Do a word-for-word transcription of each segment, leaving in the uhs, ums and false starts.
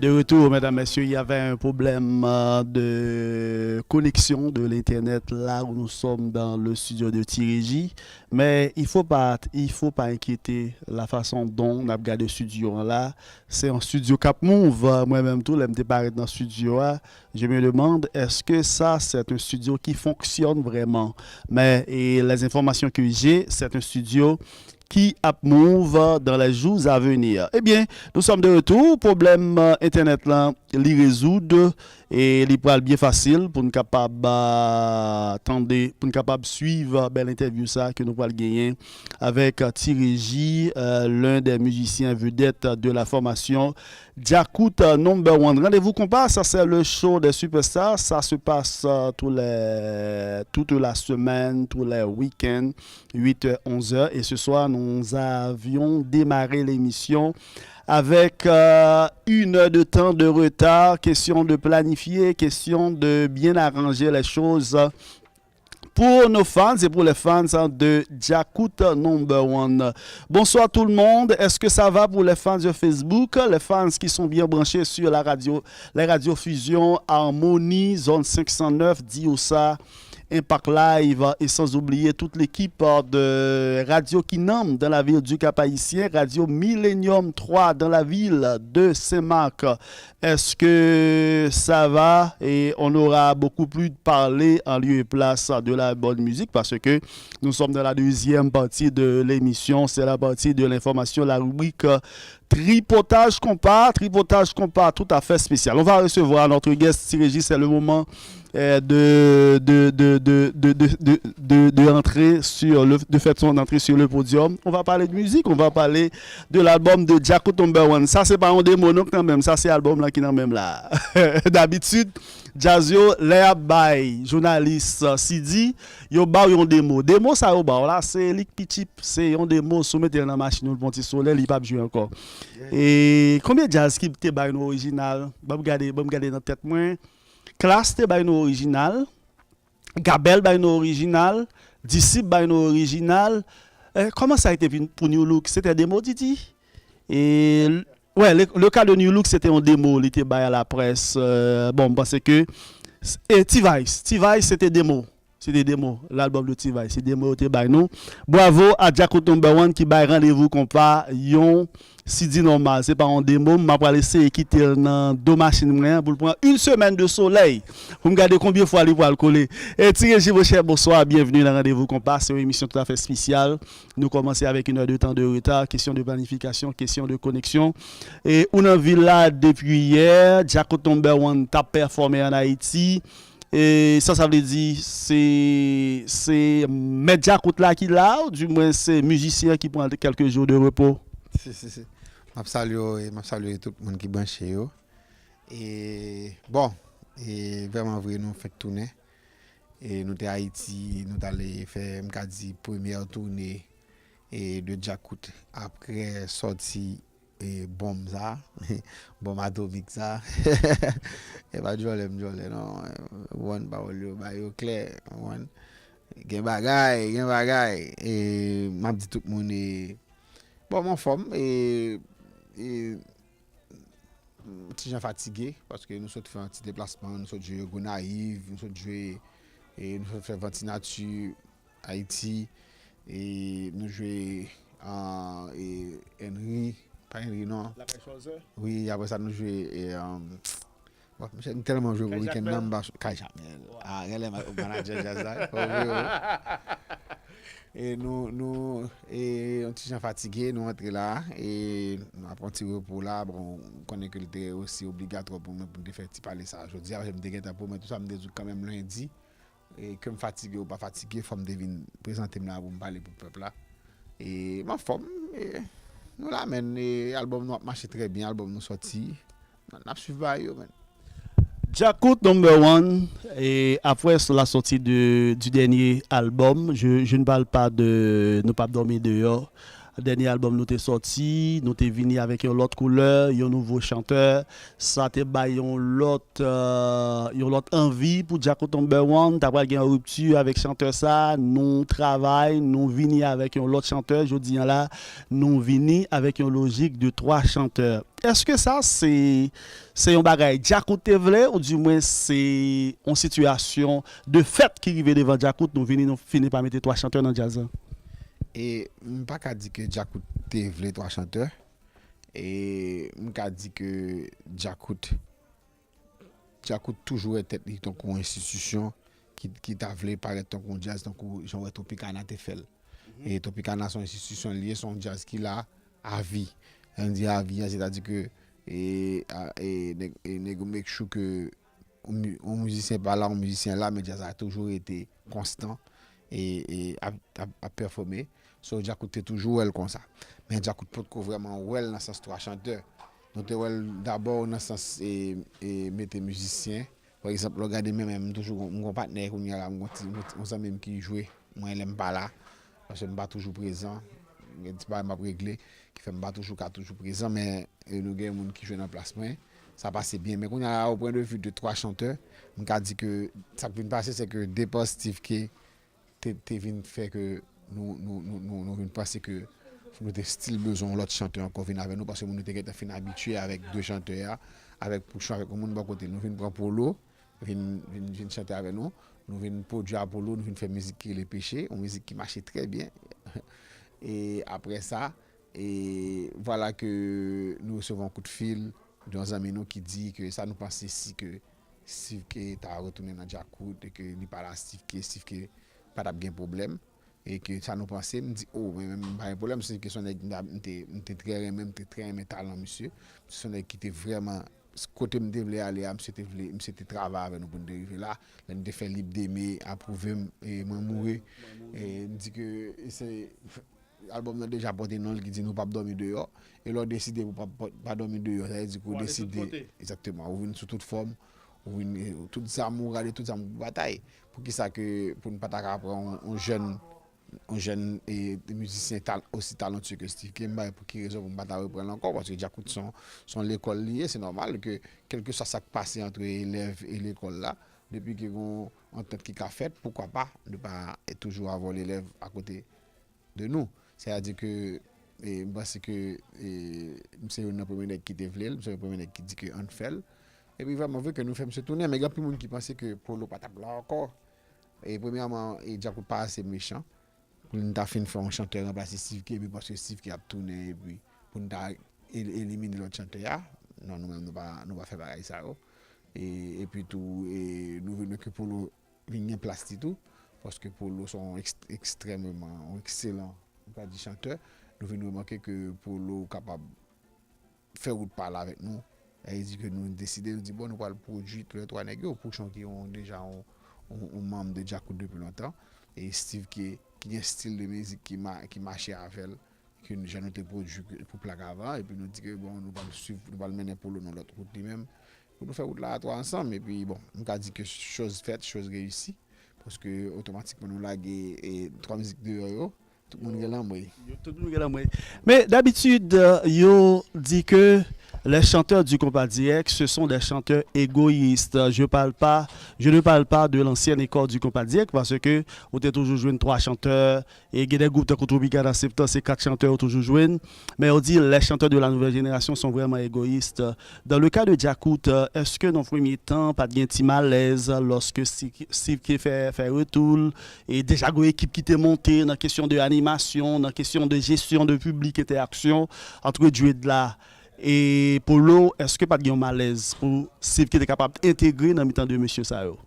De retour, mesdames, messieurs, il y avait un problème euh, de connexion de l'Internet là où nous sommes dans le studio de Tirégie. Mais il faut pas, il faut pas inquiéter la façon dont on a regardé le studio là. C'est un studio Cap Move. Moi-même, tout le monde paraît dans le studio là. Je me demande, est-ce que ça, c'est un studio qui fonctionne vraiment? Mais et les informations que j'ai, c'est un studio qui ap move dans les jours à venir. Eh bien, nous sommes de retour. Pwoblèm euh, entènèt lan, li rezoud e li pral byen fasil pou n kapab euh, tande, pou n kapab swiv euh, bèl entèvyou sa ke nou pral genyen avèk euh, Ti Reji, euh, l'un des musiciens vedettes de la formation Djakout euh, Number One. Rendez-vous Compas, ça c'est le show des superstars. Ça se passe euh, tous les, toute la semaine, tous les week-ends, huit heures, onze heures. Et ce soir, nous avions démarré l'émission avec euh, une heure de temps de retard. Question de planifier, question de bien arranger les choses pour nos fans et pour les fans de Djakout Number One. Bonsoir tout le monde. Est-ce que ça va pour les fans de Facebook, les fans qui sont bien branchés sur la radio, les radios Fusion, Harmonie, Zone cinq cent neuf, Diosa, Impact Live et sans oublier toute l'équipe de Radio Kinam dans la ville du Cap-Haïtien, Radio Millennium trois dans la ville de Saint-Marc. Est-ce que ça va? Et on aura beaucoup plus parlé en lieu et place de la bonne musique parce que nous sommes dans la deuxième partie de l'émission. C'est la partie de l'information, la rubrique Tripotage Compas. Tripotage Compas, tout à fait spécial. On va recevoir notre guest, Ti Reji, c'est le moment euh, de, de, de, de, de, de, de, de, de entrer sur le, de faire son entrée sur le podium. On va parler de musique, on va parler de l'album de Djakout Number One. Sa se pa yon demo non kanmenm, sa se album la ki nan menm la. Dabitid, djaz yo, lè y ap bay jounalis euh, C D, yo ba w yon demo. Demo sa yo ba w la, se lik pitip, se yon demo, si w mete l nan machin ou l pran ti solèy, li p ap jwe ankò. E konbyen djaz ki te bay nou orijinal? Ban m gade, ban m gade nan tèt mwen. Klass te bay nou orijinal, Gabèl bay nou orijinal, Disip bay nou orijinal. Eh, kòman sa te vin pou New Look? Se te demo, Didi? E, wè, le, le ka de New Look, se te yon demo, li te bay a la près. Euh, bon, m panse ke, e T-Vice, T-Vice, se te demo. Se te demo, lalbòm de T-Vice, se demo yo te bay nou. Bwavo a Djakout Number One ki bay Randevou Konpa yon C D nòmal, se pa yon demo, m ap pral eseye kite l nan do machin mwen an pou l pran yon semèn de solèy pou m gade konbyen fwa li pral kole. E Ti Reji, monchè, bonswa, byenveni nan Randevou Konpa. Se yon emisyon toutafè espesyal. Nou kòmanse avèk une heure de temps de retard, kesyon de planifikasyon, kesyon de koneksyon. E ou nan vil la depi yè, Djakout Number One t ap pèfòme ann Ayiti. E sa, sa vle di, se, se mèt djakout la ki la, ou di mwen se mizisyen ki pran kèlke jou de repo? Si, si, si. M ap salye w e m ap salye tout moun ki branche yo. E, bon, e vrèman vre, nou fèk tounen. E nou te Ayiti, nou t ale fè, m ka di, premyè toune e de Djakout apre sòti e bonm sa, bonm atomik sa. E pa djòlè m djòlè non. Ou konprann, pawòl yo, ba yo klè, ou konprann. Gen bagay, gen bagay. E m ap di tout moun, e, bon, m anfòm, e, e, m ti jan fatige, paske nou sot fè yon ti deplasman, nou sot jwe Gonayiv, nou sot jwe, e, nou sot fè Vanti Nati, Ayiti, e nou jwe an, e, Henry, pa Henry non. Lakay Chwazè? Wi, apre sa nou jwe, e, an, bon, monchè, nou tèlman jwe pou wikenn nan, m pa, Kay Jamèl. Kay Jamèl. Wi. A, genlè m manadjè djaz la, wi, wi. E nou, nou, e, yon ti jan fatige, nou antre la, e nou ap pran ti repo la, bon, ou konnen ke l te osi obligatwa pou mwen pou m te fè ti pale sa jodi a, paske m te gentan pwomèt ou sa, m te di w kanmenm lendi, e ke m fatige ou pa fatige, fò m te vin prezante m la pou m pale pou pèp la. E m anfòm, e nou la, menn, e albòm nou ap mache trè byen, albòm nou sòti, n ap swiv bagay yo, menn. Djakout Number One, et après la sortie de, du dernier album, je, je ne parle pas de Nou p ap dòmi deyò, dènye albòm nou te sòti, nou te vini avèk yon lòt koulè, yon nouvo chantè. Sa te bay yon lòt, euh, yon lòt anvi pou Djakout Number One. Ta pral gen yon ripti avèk chantè sa. Nou travay, nou vini avèk yon lòt chantè. Jodi a la, nou vini avèk yon lojik de twa chantè. Èske sa se, se yon bagay Djakout te vle, oudimwen se yon sitiyasyon de fèt ki rive devan Djakout, nou vini, nou fini pa mete twa chantè nan djaz la? E m pa ka di ke Djakout te vle twa chantè. E m ka di ke Djakout, Djakout toujou wè tèt li tankou yon enstitisyon ki, ki ta vle parèt tankou yon djaz, tankou jan w wè Tropicana te fè l. E Tropicana se yon enstitisyon li ye, se yon djaz ki la avi. Lè n di avi a, sètadi ke e, a, e, nèg, e nèg yo make sure ke yon mi- yon mizisyen pa la, yon mizisyen la, men djaz la toujou rete konstan e, e ap, ap, ap pèfòme. So, Djakout te toujou wè l konsa. Men Djakout potko vrèman wè l nan sans twa chantè. Nou te wè l dabò nan sans e, e mete mizisyen. Pa egzanp, lè w gade men, men m toujou gon- m gon patnè kounye a la, m gon ti m gon ti- yon zanmi m ki jwe mwen lè m pa la. Paske m pa toujou prezan. Gen ti bagay m ap regle ki fè m pa toujou ka toujou prezan, men e, nou gen moun ki jwe nan plas mwen. Sa pase byen. Men kounye a la, au point de vue de twa chantè, m ka di ke sa k vin pase, se ke depa Steve K te, te vin fè ke nou, nou, nou, nou, nou vin panse ke nou te still bezwen yon lòt chantè ankò vin avè nou, paske moun yo te gentan fin abitye avèk de chantè a, avèk Pouchon, avèk yon moun bò kote. Nou vin pran Polo, vin, vin, vin chante avè nou. Nou vin pwodui Apollo, nou vin fè mizik ki rele Peche, yon mizik ki mache trè byen. E apre sa, e vwala ke nou resevwa yon kout fil de yon zanmi nou ki di ke sa nou panse si ke Steve K ta retounen nan Djakout e ke li pa la Steve K, Steve K pa t ap gen pwoblèm. E ke sa nou panse, m di, oh, men, men m pa gen pwoblèm, se ke se yon nèg m te, m te trè renmen, m te trè renmen talan misye. Se yon nèg ki te vrèman, kote m te vle ale a, misye te vle, misye te travay avè nou pou n te rive la. Lè n te fè Libre d'aimer, Apwouve m, e Mwen mouri. E m di ke se albòm nan deja pote non l ki di nou p ap dòmi deyò. E lè w deside pou pa, pa, pa dòmi deyò, sa vle di ke w deside, egzakteman, ou vin sou tout fòm, ou vin, e, tout zam ou rale, tout zam ou batay. Poukisa ke pou n pa ta ka pran yon, yon jèn yon jèn e, mizisyen tal, osi talantiye ke Steve K, m pa wè pou ki rezon pou m pa ta reprann l ankò, paske Djakout se yon, se yon lekòl li ye, se nòmal ke kèlkeswa sa k pase ant elèv e lekòl la, depi ke gen yon antant ki ka fèt, poukwa pa ne pa toujou avwa lelèv akote de nou. Sètadi ke e, m panse ke e, m se youn nan premye nèg ki te vle l, m se youn nan premye nèg ki di ke ann fè l. Epi vrèman vre ke nou fè misye tounen, men gen anpil moun ki panse ke Polo pa t ap la ankò. E premyèman, e Djakout pa ase mechan pou l ta fin fè yon chantè ranplase Steve K, epi paske Steve K ap tounen, epi pou n ta el- elimine lòt chantè a. Non, nou menm nou pa, nou pa fè bagay sa yo. E, epi tou, e, nou vin wè ke Polo vin gen plas li tou, paske Polo se yon ekst- ekstrèmeman, yon ekselan, m ka di chantè. Nou vin remake ke Polo kapab fè wout pa l avèk nou. Sa vle di ke nou deside, nou di, bon, nou pral pwodui toulètwa nèg yo. Pouchon ki yon, deja yon, yon, yon manm de Djakout depi lontan. E Steve ki, ki gen stil de mizik ki, ma, ki mache avè l, ke jan nou te pwodui pou plak avan. Epi nou di ke, bon, nou pral swiv, nou pral mennen Polo nan lòt wout li menm. Pou nou fè wout la a twa ansanm. Epi, bon, m ka di ke choz fèt, choz reyisi. Paske otomatikman nou lage e, twa mizik deyò yo. Tout moun gen lanmwe. Yo tout moun gen lanmwe. Men dabitid, euh, yo di ke les chanteurs du compas direct, ce sont des chanteurs égoïstes. Je parle pas, je ne parle pas de l'ancienne école du compas direct, paske ou te toujou jwenn twa chantè, e gen de gwoup tankou Tropicana Septan, se kat chantè ou toujou jwenn. Men yo di les chanteurs de la nouvelle génération sont vraiment égoïstes. Dans le cas de Djakout, euh, èske nan premye tan pa t gen ti malèz lòske Steve K fè, fè retou l? E deja gen yon ekip ki te monte nan kesyon de animasyon, nan kesyon de jesyon de piblik, entèaksyon ant Djwid la e Polo, èske pa t gen yon malèz pou Steve K te kapab entegre nan mitan de mesye sa yo?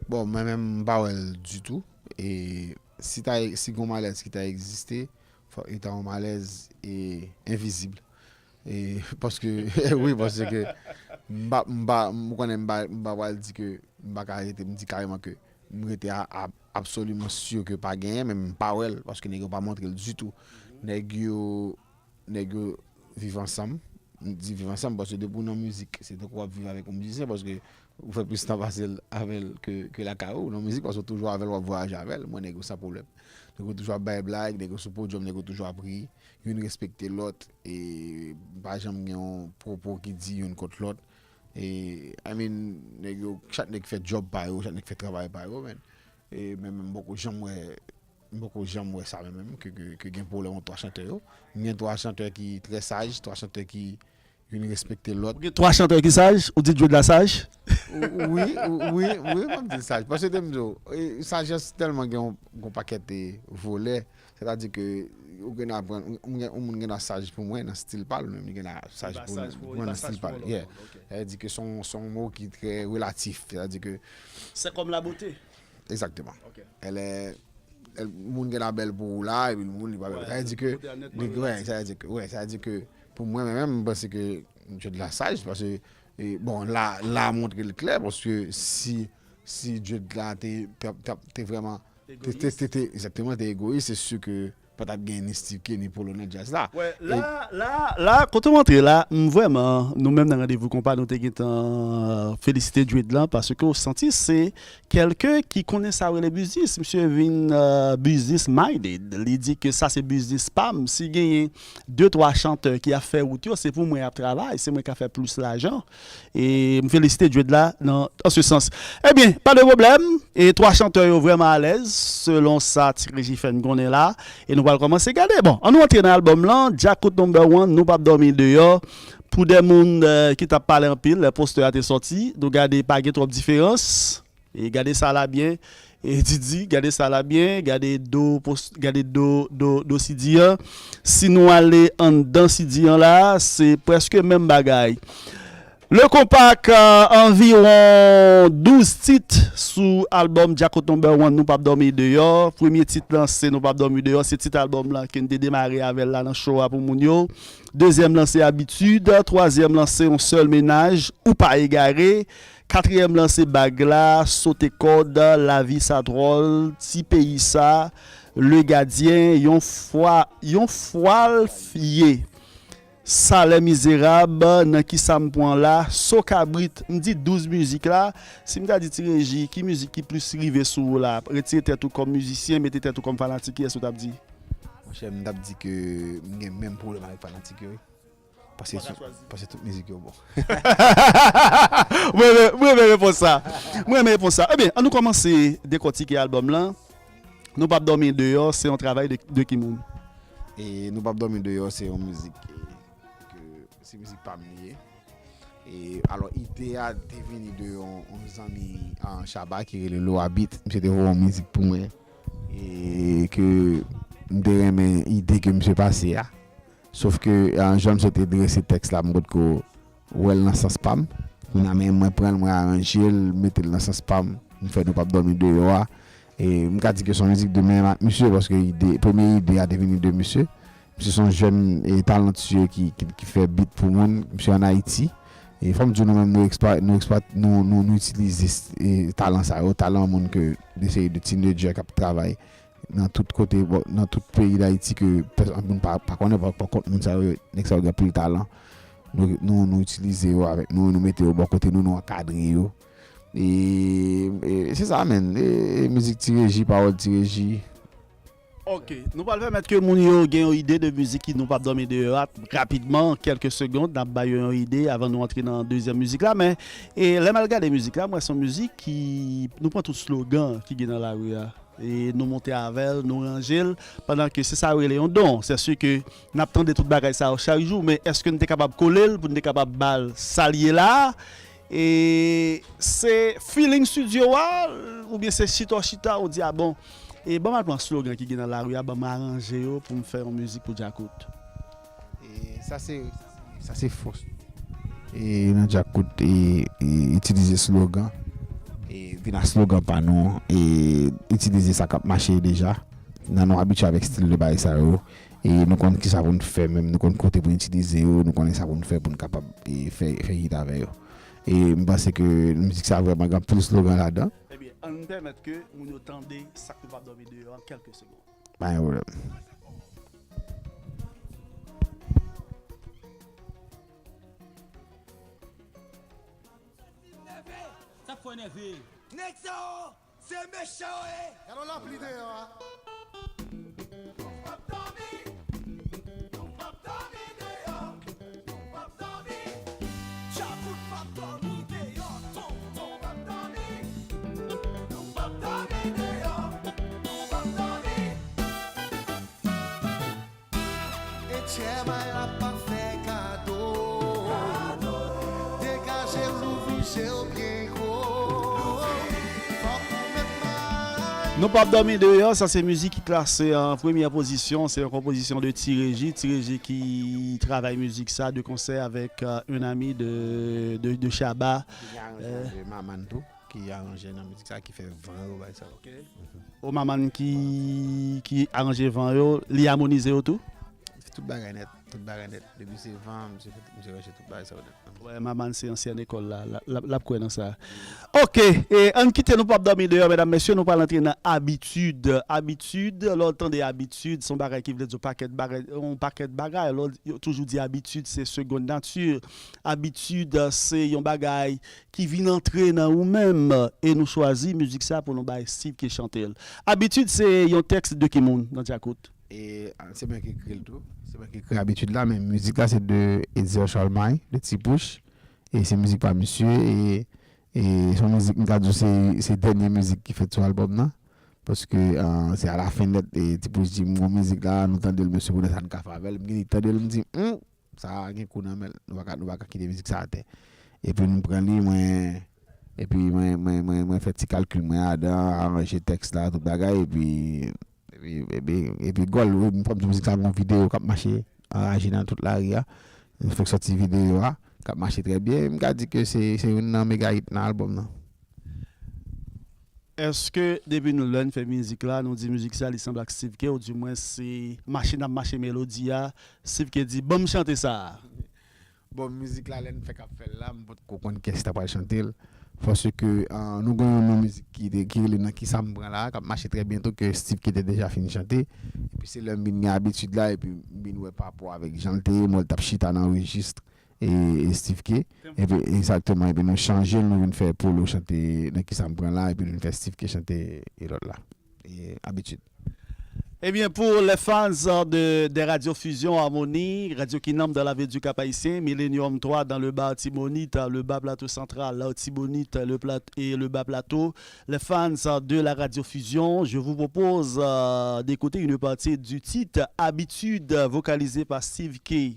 Bon, mwen menm m pa wè l ditou. E si ta, si gen yon malèz ki ta egziste, fòk li ta yon malèz e envizib. E paske, wi, paske m pa, m pa, m konnen m pa, m pa pral di ke m pa ka rete, m di kareman ke m rete a, a, absoliman si ke pa genyen, men m pa wè l, paske nèg yo pa montre l ditou. Nèg yo, nèg yo viv ansanm, m di viv ansanm, paske depi w nan mizik, se tankou w ap viv avèk yon mizisyen, paske Ou fè plis tan pase l avè l ke, ke lakay ou, nan mizik, paske w toujou avè l, w ap vwayaje avè l. Mwen, nèg yo san pwoblèm. Nèg yo toujou ap bay blag, nèg yo sou podyòm, nèg yo toujou ap ri. Youn respekte lòt, e pa janm gen yon pwopo ki di youn kont lòt. E, I mean, nèg yo, chak nèg fè djòb pa yo, chak nèg fè travay pa yo, men. E, men, men, m poko janm wè, m poko janm wè sa, men, menm, ke, ke, ke gen pwoblèm ant twa chantè yo. M gen twa chantè ki trè saj, twa chantè ki youn respekte lòt. Ou gen twa chantè ki saj, ou di Djwed la saj? Wi, wi, wi, m ap di l saj. Paske te m di w, e, sajès tèlman gen yon, yon pakèt, e, volè. Sètadi ke ou gen aprann, ou gen, yon moun gen nan saj pou mwen, nan stil pa l, menm li gen nan saj pou mwen, nan stil pa l. Yeah. Sètadi ke se yon, se yon mo ki trè relatif. Sètadi ke c'est comme la beauté. Exactement. Ok. Elle est, elle, moun gen la bèl pou ou la, epi moun li pa bèl. Sa vle di ke, sa vle di ke, wè, sa vle di ke, pou mwen menm, mwen panse ke Djwed la saj, paske, e, bon, la, la montre l klè, paske si, si Djwed la te, te, te, te vrèman, te, te, te, te, egzakteman, te egoyis, se si ke pa t ap gen ni Steve K, ni Polo nan djaz la. Wè, la, la, la, kote w antre la, m vrèman, nou menm nan Randevou Konpa, nou te gentan felisite Djwed lan, paske w santi se kèlken ki konnen sa rele biznis. Misye vin, euh, business minded. Li di ke sa se biznis pa m. Si genyen de, twa chantè ki ap fè wout yo, se pou mwen y ap travay, se mwen k ap fè plis lajan. E m felisite Djwed la nan, an se sans. Ebyen, pa de pwoblèm. E twa chantè yo vrèman alèz, selon sa Ti Reji fè n konnen la. E nou pral kòmanse gade. Bon, ann nou antre nan albòm lan, Djakout Number One, Nou p ap dòmi deyò. Pou de moun, eh, ki t ap pale anpil, lè postè a te sòti, nou gade pa gen twòp diferans. E gade sa la byen. E Didi, gade sa la byen. Gade do, pos-, gade do, do, do C D an. Si nou ale anndan C D an la, se prèske menm bagay. Le Compact, euh, anviwon douz tit sou albòm Djakout Number One, Nou p ap dòmi deyò. Premye tit lan, se Nou p ap dòmi deyò. Se tit albòm lan ke n te demare avè l la nan show a pou moun yo. Dezyèm lan, se Abitid. Twazyèm lan, se Yon sèl mennaj, Ou pa egare. Katriyèm lan, se Bag la, Sote kòd, Lavi sa dwòl, Ti peyi sa, Le Gadyen, Yon fwa, Yon fwa l ye. Salè mizerab, Nan kisa m pran la, So kabrit, m di douz mizik la. Si m ta di Ti Reji, ki mizik ki plis rive sou ou la? Retire tèt ou kòm mizisyen, mete tèt ou kòm fanatik, kiyès ou t ap di? Monchè, m t ap di ke m gen menm pwoblèm avèk fanatik yo, wi. Paske tout, paske tout mizik yo bon. Mwen renmen, mwen renmen repons sa. Mwen renmen repons sa. Ebyen, ann nou kòmanse dekòtike albòm lan. Nou p ap dòmi deyò, se yon travay de, de ki moun? E Nou p ap dòmi deyò, se yon mizik ke, ke, se mizik pa m li ye. E alò, ide a te vini de yon, yon zanmi an Chaba ki rele Lo Abit. Misye te voye yon mizik pou mwen. E ke m te renmen ide ke misye pase a. Sof ke, eh, jan misye te drese tèks la, m potko wè l nan sans pa m. Kounye a, men mwen pran l, mwen aranje l, mete l nan sans pa m. M fè Nou p ap dòmi deyò a. E m ka di ke se yon mizik de menm ak misye, paske ide, premye ide a te vini de misye. Misye se yon jèn e talantye ki, ki, ki fè bit pou moun. Misye ann Ayiti. E fò m di w, nou menm, nou eksplwa-, nou eksplwa-, nou, nou, nou itilize, e, talan sa yo, talan moun ke de seri de teenager k ap travay nan tout kote, bò, nan tout peyi Dayiti ke pèsonn, moun pa, pa konnen, pa, pa kont moun sa yo, nèg sa yo gen anpil talan. Nou, nou, nou itilize yo avèk nou, nou mete yo bò kote nou, nou ankadre yo. E, e se sa, menn. E, e mizik Ti Reji, pawòl Ti Reji. Ok, nou pral pèmèt ke moun yo gen yon ide de mizik ki Nou p ap dòmi deyò a, rapidman, kèlke segond, n ap ba yo yon ide avan nou antre nan dezyèm mizik la, men, e, lè m al gade mizik la, m wè se yon mizik ki, nou pran tout slogan ki gen nan lari a, e nou monte avè l, nou ranje l, pandan ke se sa yo rele yon don. Se si ke n ap tande tout bagay sa yo chak jou, men èske n te kapab kole l pou n te kapab ba l sa l ye la a? E se feeling studio a, oubyen se chita w chita, ou di, "A bon, e ban m al pran slogan ki gen nan lari a, ban m aranje yo pou m fè yon mizik pou Djakout." E sa se, sa se fòs. E nan Djakout, e, e itilize slogan, e vin ak slogan pa nou, e itilize sa k ap mache deja. Nan nou abitye avèk stil de bagay sa yo. E nou konn kisa pou n fè menm, nou konn kote pou n itilize yo, nou konnen sa pou n fè pou n kapab, e, fè, fè hit avè yo. E m panse ke mizik sa vrèman gen anpil slogan ladan. Ebyen, ann pèmèt ke moun yo tande sa k Nou p ap dòmi deyò an kèlke segond. Pa gen pwoblèm. Leve! Fò nève. Nèg sa yo, se mechan yo ye. Gade yon lapli deyò a. Etjè bay la pa fè kado. Degaje w, louvri je w byen gwo. Fòk ou met may. Nou p ap dòmi deyò, sa se mizik ki klase an premyè pozisyon. Se yon konpozisyon de Ti Reji. Ti Reji ki travay mizik sa de konsè avèk, euh, un ami de, de, de Shabba. Ki gen aranjman de Maman tou, ki aranje nan mizik sa, ki fè van yo, bay sa yo. Ok. O Maman ki, ki aranje van yo, li amonize yo tou? Li fè tout bagay nèt, tout bagay nèt. Depi se van, misye fè, misye ranje tout bagay sa yo nèt. Wè, Maman se ansyèn ekòl la, la, la, l ap kwè nan sa. Ok, e ann kite nou p ap dòmi deyò, medam, mesye, nou pral antre nan abitid. Abitid, lè w tande abitid, se yon bagay ki vle di yon pakèt bagay, yon pakèt bagay. Lè w, yo toujou di abitid, se seconde nature. Abitid, se yon bagay ki vin antre nan ou menm, e nou chwazi mizik sa pou nou bay Steve K chante l. Abitid se yon tèks de ki moun nan Djakout? E, a, se mwen ki ekri l tou. Se mwen ki ekri abitid la, men mizik la se de Etzer Charlemagne, de Ti Pouch. E se mizik pa misye, e, e se yon mizik, m ka di w se, se dènye mizik ki fèt sou albòm nan. Paske, a, se alafen nèt, e Ti Pouch di m gon mizik la, nou tande l, mesye, pou sa n ka fè avè l. M gen tande l, m di, hmm, sa gen kou nan men l. Nou pa ka, nou pa ka kite mizik sa atè. Epi nou pran li, mwen, epi mwen, mwen, mwen, mwen fè ti kalkil mwen adan, aranje tèks la, tout bagay, epi, epi, epi, epi gòl, wi, m pran mizik sa, gon videyo k ap mache, anraje nan tout lari a. Nou fèk sòti videyo a, k ap mache trè byen. M ka di ke se, se youn nan mega hit nan albòm nan. Èske depi nou, lè n fè mizik la, nou di mizik sa li sanble ak Steve K, oudimwen se mache n ap mache melodi a, Steve K di, "Ban m chante sa a"? Bon, mizik la, lè n fèk ap fè l la, m potko konn kiyès ki ta pral chante l. Paske, ah, nou gen yon non mizik ki te, ki rele Nan Kisa M Pran La, k ap mache trè byento, ke Steve K te deja fin chante. Epi se lè m vin gen abitid la, epi m vin wè parapò avèk jan l te ye, m wè l t ap chita nan rejis e, e Steve K. Epi, egzakteman, epi nou chanje l, nou vin fè Polo chante Nan Kisa M Pran La, epi nou vin fè Steve K chante e lòt la. E abitid. Eh bien, pour les fans de, des radios Fusion Harmonie, Radio Kinam dans la ville du Cap-Haïtien, Millennium trois dans le Bas Artibonite, le Bas Plateau Central, l'Artibonite, le Plat-, et le Bas Plateau, les fans de la Radio Fusion, je vous propose, euh, d'écouter une partie du titre Habitude, vocalisé par Steve K.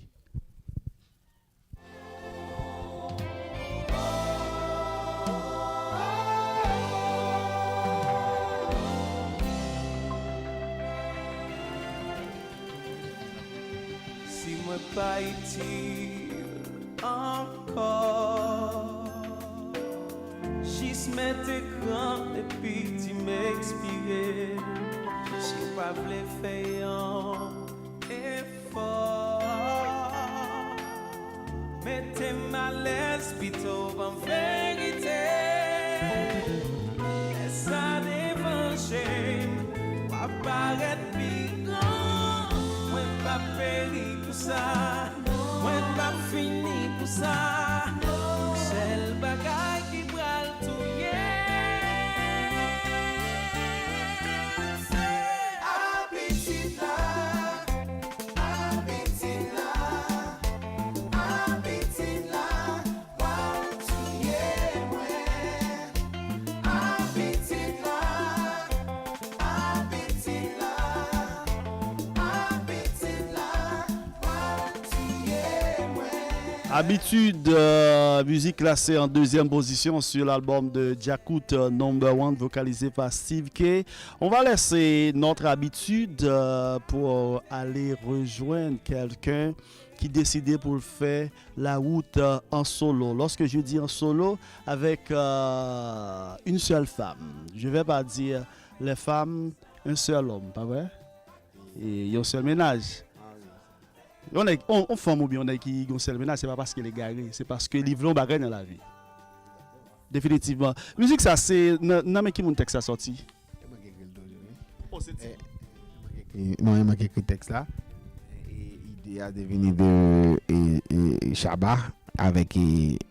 Si mwen pa itil ankò, jis mèt ekran epi di m ekspire. Si w pa vle fè yon efò, mete m alèz pito ban m verite. Lè sa devanje m, w ap parèt pi gran. Mwen p ap peri pou sa, mwen p ap fini pou sa. Sèl bagay ki pral touye m se abitid la, abitid la, abitid la pral touye mwen. Abitid la, abitid la, abitid la pral touye mwen. Habitude, euh, musique classée en deuxième position sur l'album de Djakout, euh, Number One, vocalisé par Steve K. On va laisser notre habitude, euh, pour aller rejoindre quelqu'un ki deside pou l fè la wout, euh, an solo. Lorsque je dis en solo, avec, euh, une seule femme. Je vais pas dire les femmes, un seul homme, pa vre? E yon sèl mennaj. Yon nèg, yon, yon fanm oubyen yon nèg ki gen yon sèl mennaj, se pa paske l egare, se paske li vle yon bagay nan lavi. Definitivman. Mizik sa, se nan, nan men ki moun tèks sa sòti? E mwen ki ekri l tou, wi. Oh, se ti. E, e, non, e mwen ki ekri tèks la. E ide a te vini de, e, e, e Shabba. avèk e,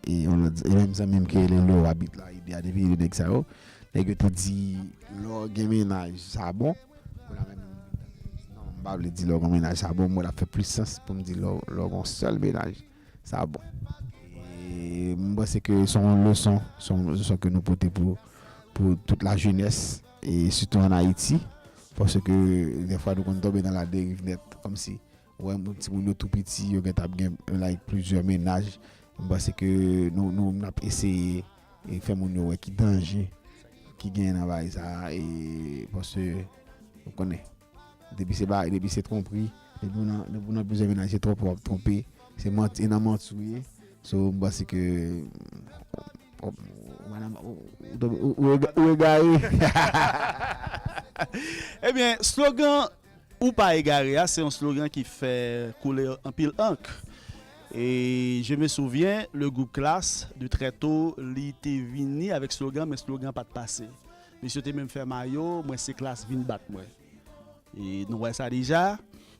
e, yon lòt, e menm zanmi m ki rele Leo Abit la, ide a depi de nèg sa yo. Nèg yo te di, lè w gen mennaj, sa bon. Kounye a menm, non, m pa vle di lè w gen mennaj, sa bon. Mwen, l ap fè plis sans pou m di lè w, lè w gen yon sèl mennaj, sa bon. E m panse ke se yon leson, se yon leson ke nou pote pou, pou tout la jeunesse, e sitou an Ayiti, paske defwa nou konn tonbe nan la deriv nèt, kòmsi, ou wè moun, timoun yo tou piti, yo gentan ap gen, like, plizyè mennaj. M panse ke nou, nou, n ap eseye e fè moun yo wè ki danje ki genyen nan bagay sa a, e paske, ou konnen, depi se bagay, depi se twonpri, depi ou nan, depi ou nan plizyè mennaj, se twonpe w ap twonpe, se manti, e nan manti w ye. So, m panse ke, ou, ou, ou, ou, ou, ou ega-, ou egare. Ebyen, slogan Ou pa egare a, se yon slogan ki fè koule anpil ank. E je me souviens, le groupe Klass, de très tôt, li te vini avèk slogan, men slogan pa t pase. Mesye te menm fè mayo, mwen se Klass vin bat mwen. E nou wè sa deja,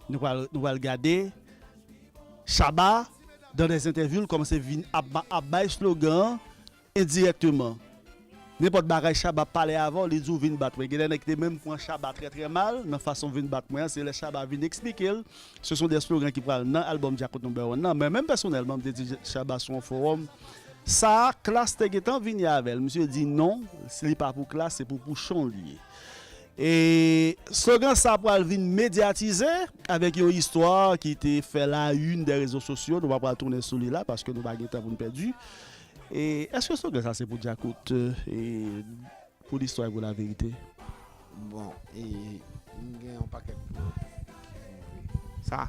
nou pral, nou pral gade. Shabba, dans des interviews, l kòmanse vin ap, ap bay slogan an endirèkteman. Nenpòt bagay Shabba ap pale avè w, li di w vin bat mwen. Gen de nèg ki te menm pran Shabba trè, trè mal nan fason vin bat mwen an. Se lè Shabba vin eksplike l, se son de slogan ki pral nan albòm Djakout Number One nan. Mwen menm pèsonèlman, m te di Shabba sou yon fowòm, sa a, Klass te gentan vini avè l. Misye di non, li pa pou Klass, se pou Pouchon li ye. E slogan sa pral vin medyatize avèk yon istwa ki te fè la une des réseaux sociaux. Nou pa pral tounen sou li la paske nou pa gen tan pou n pèdi. E èske slogan sa se pou Djakout, e pou listwa e pou laverite? Bon, e m gen yon pakèt pwòv ki rive. Sa,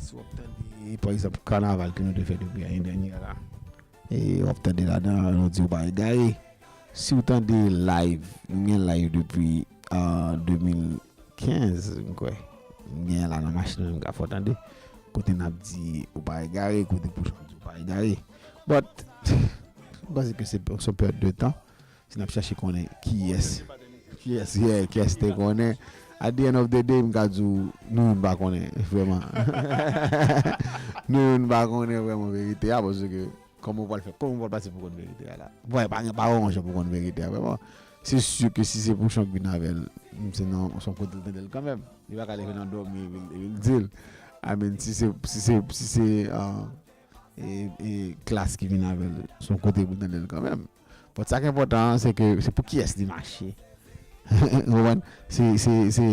si w ap tande, pa egzanp, kanaval ke nou te fè depi ane dènyè la, e w ap tande ladan, nou di w pa egare. Si w tande live, m gen live depi, ah, de mil kenz, m kwè. M gen la nan machin mwen, m ka fè w tande. Kote n ap di ou pa egare, kote Pouchon di ou pa egare. But, m panse ke se, se yon pèt de tan. Si n ap chache konnen kiyès, kiyès, yeah, kiyès te konnen. At the end of the day, m ka di w, nou youn pa konnen, vrèman. Nou youn pa konnen vrèman verite a, paske kòman w pral fè, kòman w pral pase pou konn verite a la? Bon, pa gen, pa gen yon jan pou konn verite a, vrèman. Se si ke si se Pouchon k vin avè l, se nan, se yon kote l tande l kanmenm. Li pa ka leve nan dòmi epi l, epi l di l. I mean, si se, si se, si se, ah, e, e Klass ki vin avè l, se yon kote pou l tande l kanmenm. But sa k enpòtan an, se ke, se pou kiyès li mache. Ou konprann? Se, se, se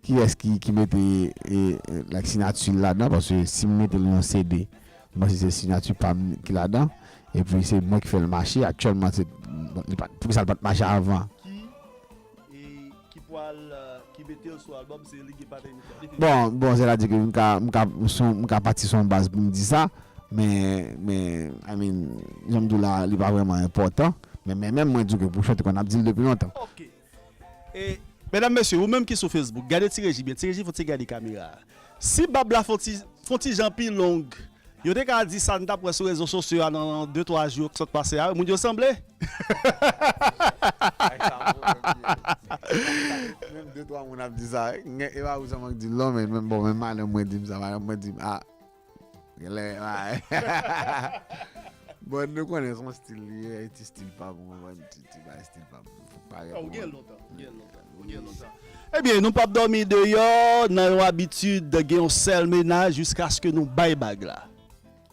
kiyès ki, ki mete, e, e, like, siyati l ladan, paske si m mete l nan C D, m panse se siyati pa m ki ladan, epi se mwen ki fè l mache. Aktyèlman, se, li pa, poukisa l pa t mache avan? Ki, e, ki pral, e, ki mete l sou albòm, se Ligue Paternité. Bon, bon, sètadi ke m ka, m ka, m son, m ka pati sou yon baz pou m di sa, men, men, I mean, jan m di w la, li pa vrèman enpòtan, men, men menm mwen di w ke Pouchon te konn ap di l depi lontan. Ok. E, medam, mesye, ou menm ki sou Facebook, gade Ti Reji byen. Ti Reji, fò ti gade kamera a. Si bab la fè ti, fè ti jan pi long, yo te ka di sa n t ap wè sou rezo sosyo a nan de, twa jou k sot pase a, moun yo sanble. Menm de, twa moun ap di sa, wi. E pa ou sèlman k di l non, men menm, bon, menm madanm mwen di m sa, madanm mwen di m, ah, genlè, ah. Bon, nou konnen se yon stil li ye, ti stil pa m, ou konprann, ti, ti bay stil pa m. Fòk parèt. Ah, ou gen lontan, ou gen lontan, ou gen lontan. Ebyen, nou p ap dòmi deyò nan yon abitid gen yon sèl mennaj jiskaske nou bay bag la.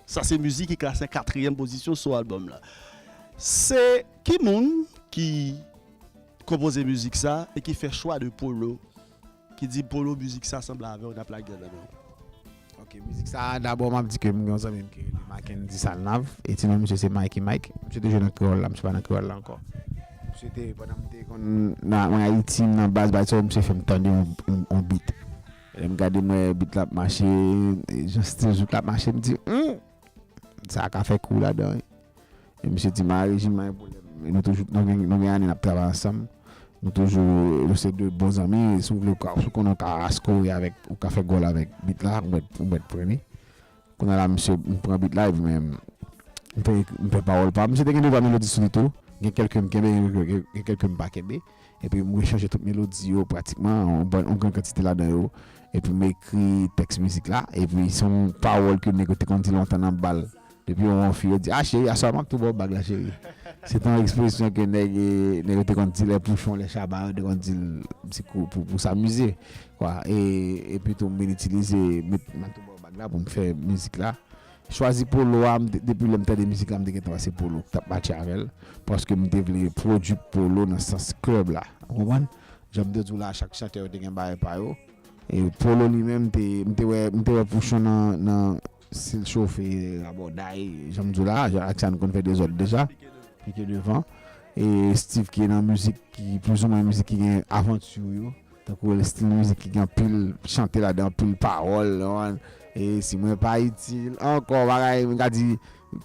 Sa se mizik ki klase an katriyèm pozisyon sou albòm la. Se ki moun ki konpoze mizik sa e ki fè chwa de Polo, ki di Polo, mizik sa sanble avè w, n ap lage l nan men w? Ok, mizik sa, dabò, m ap di ke m gen yon zanmi m ki rele Mackendy Salnav, e ti non misye se Mikey Mike. Misye te jwe nan Kreyòl la, misye pa nan Kreyòl la ankò. Misye te, pandan m te konn nan, an Ayiti, m nan baz, bay sa, misye fè m tande yon, yon, yon beat. Lè m gade, m wè beat la ap mache, e jan stil jouk la ap mache, m di, hmm, sa ka fè kou ladan, wi. E misye di m, a, Rejim, pa gen pwoblèm. E nou toujou, nou gen, nou gen ane n ap travay ansanm. Nou toujou, nou se de bon zanmi. E si w vle, ou ka, si w konnen, ou ka askore avèk, ou ka fè gòl avèk beat la, ou mèt, ou mèt pran li. Kounye a la, misye, m pran beat la, epi men, m fè, m fè pawòl pa m. Misye te gen de twa melodi sou li tou. Gen kèlke m kenbe, gen, gen, gen kèlke m pa kenbe. Epi m rechanje tout melodi yo pratikman, yon bon, yon gran kantite ladan yo. Epi m ekri tèks mizik la. Epi se yon pawòl ke nèg yo te konn di lontan nan bal. Depi yon fi yo di, "Ah, cheri, aswè a m ap tou ba w bag la, cheri." Se te yon ekspresyon ke nèg, eh, nèg yo te konn di lè pouchon, lè chaba, yo te konn di l, se pou, pou, pou s'amuser, kwa. E, epi tou, m vin itilize, met, m ap tou ba w bag la pou m fè mizik la. Chwazi Polo a, m te, depi lè m tande mizik la, m te gentan wè se Polo k t ap matche avè l, paske m te vle pwodui Polo nan sans klèb la. Ou konprann? Jan m te di w la, chak chantè yo te gen bagay pa yo. E Polo li menm, m te, m te wè, m te wè pouchon nan, nan si l chofe, rabòday, jan m di w la, jan Aksyan konn fè dezòd deja, pike devan. E Steve ki nan mizik ki, plizoumwen mizik ki gen avanti yo, tankou stil mizik ki gen anpil chante ladan, anpil pawòl, ou konprann? E si mwen pa itil ankò, bagay, m ka di,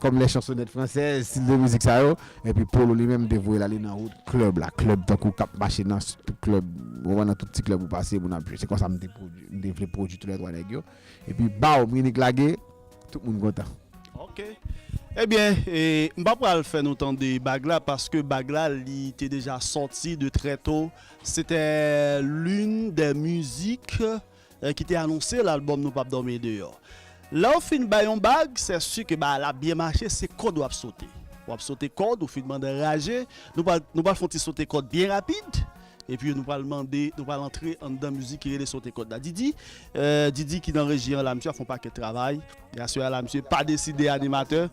comme les chansonnettes françaises, stil de mizik sa yo. Epi Polo li menm te voye l ale nan wout klèb la, klèb tankou k ap mache nan tout klèb, ou konprann, nan tout ti klèb ou pase, moun ap jwe. Se konsa m te pwodui, m te vle pwodui toulètwa nèg yo. Epi baw, m nik lage, tout moun kontan. Ok. Ebyen, e, m pa pral fè nou tande bag la, paske bag la, li te deja sòti de très tôt. C'était l'une des musiques, euh, ki te anonse lalbòm Nou p ap dòmi deyò. Lè w fin bay yon bag, c'est sûr que bagay la byen mache, se kòd w ap sote. W ap sote kòd, ou fin mande anraje, nou pral, nou pral fè yon ti sote kòd byen rapid, epi nou pral mande, nou pral antre anndan mizik ki rele Sote Kòd la. Didi, euh, Didi ki nan reji an la, misye ap fè yon pakèt travay. E aswè a la, misye pa deside animatè.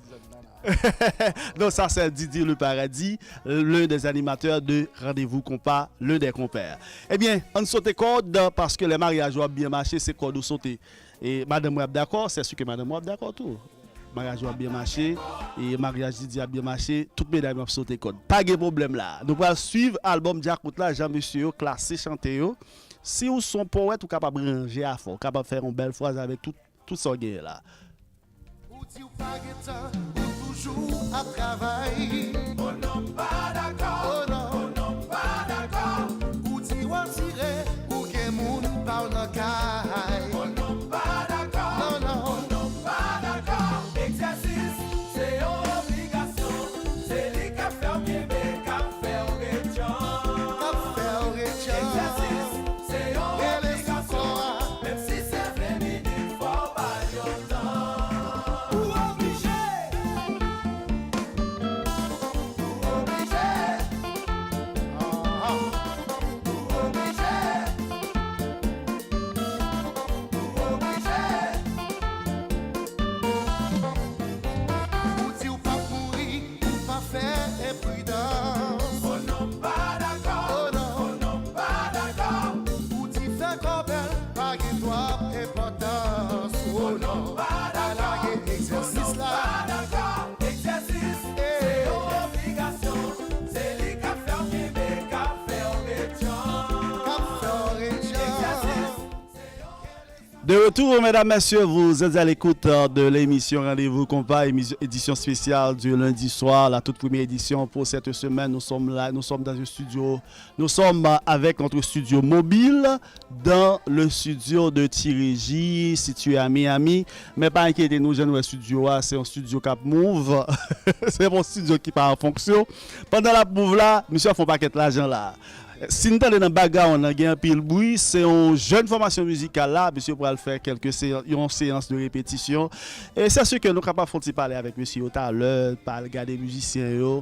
Non, sa se Didi Le Paradis, l'un des animateurs de Rendez-vous Compas, l'un des compères. Ebyen, ann sote kòd, paske lè maryaj ou ap byen mache, se kòd ou sote. E madanm mwen ap dakò, c'est sûr que madanm mwen ap dakò tou. Maryaj ou ap byen mache, e maryaj Didi ap byen mache, tout medam yo ap sote kòd. Pa gen pwoblèm la. Nou pral swiv albòm Djakout la, jan mesye yo klase chante yo. Si w se yon powèt, ou kapab ranje afè, ou kapab fè yon bèl fraz avèk tout, tout sa w genyen la. Ou di w pa gen tan, ou toujou ap travay. Oh non, m pa dakò. Oh non. Oh non, m pa dakò. Ou di w asire, ou gen moun pa w nan kay. Oh non, m pa dakò. Non, non. Oh non, m pa dakò. Egzèsis, se yon obligasyon. Se li k ap fè w kenbe, k ap fè w ret djanm. K ap fè w ret djanm. Egzèsis, se yon obligasyon. Menm si se ven minit, fò w ba l yon tan. Ou oblije. Ou oblije. Ah, ah. Ou oblije. Ou oblije. Ou di w p ap mouri, ou pa fè enpridans. Oh non, m pa dakò. Oh non. Oh non, m pa dakò. Ou di fè kò bèl pa gen twòp enpòtans. Oh non, m pa dakò. Pa lage egzèsis la. Oh non, m pa dakò. Egzèsis, se yon obligasyon. Se li k ap fè w kenbe, k ap fè w ret djanm. K ap fè w ret djanm. Egzèsis. De retour, mesdames, messieurs, vous êtes à l'écoute, euh, de l'émission Rendez-vous Compas, émission, édition spéciale du lundi soir, la toute première édition pour cette semaine. Nous sommes là, nous sommes dans un studio, nous sommes, euh, avec notre studio mobile dans le studio de Ti Régie, situé à Miami. Men pa enkyete nou, jan nou wè studio a, se yon studio k ap move. Se yon studio ki pa an fonksyon. Pandan l ap move la, misye ap fè yon pakèt lajan la. Si n tande nan background nan gen anpil bri, se yon jèn fòmasyon mizikal la, misye pral fè kèlke seyans, yon seyans de repetisyon. E se si ke nou kapab fè yon ti pale avèk misye yo talè, pale gade mizisyen yo.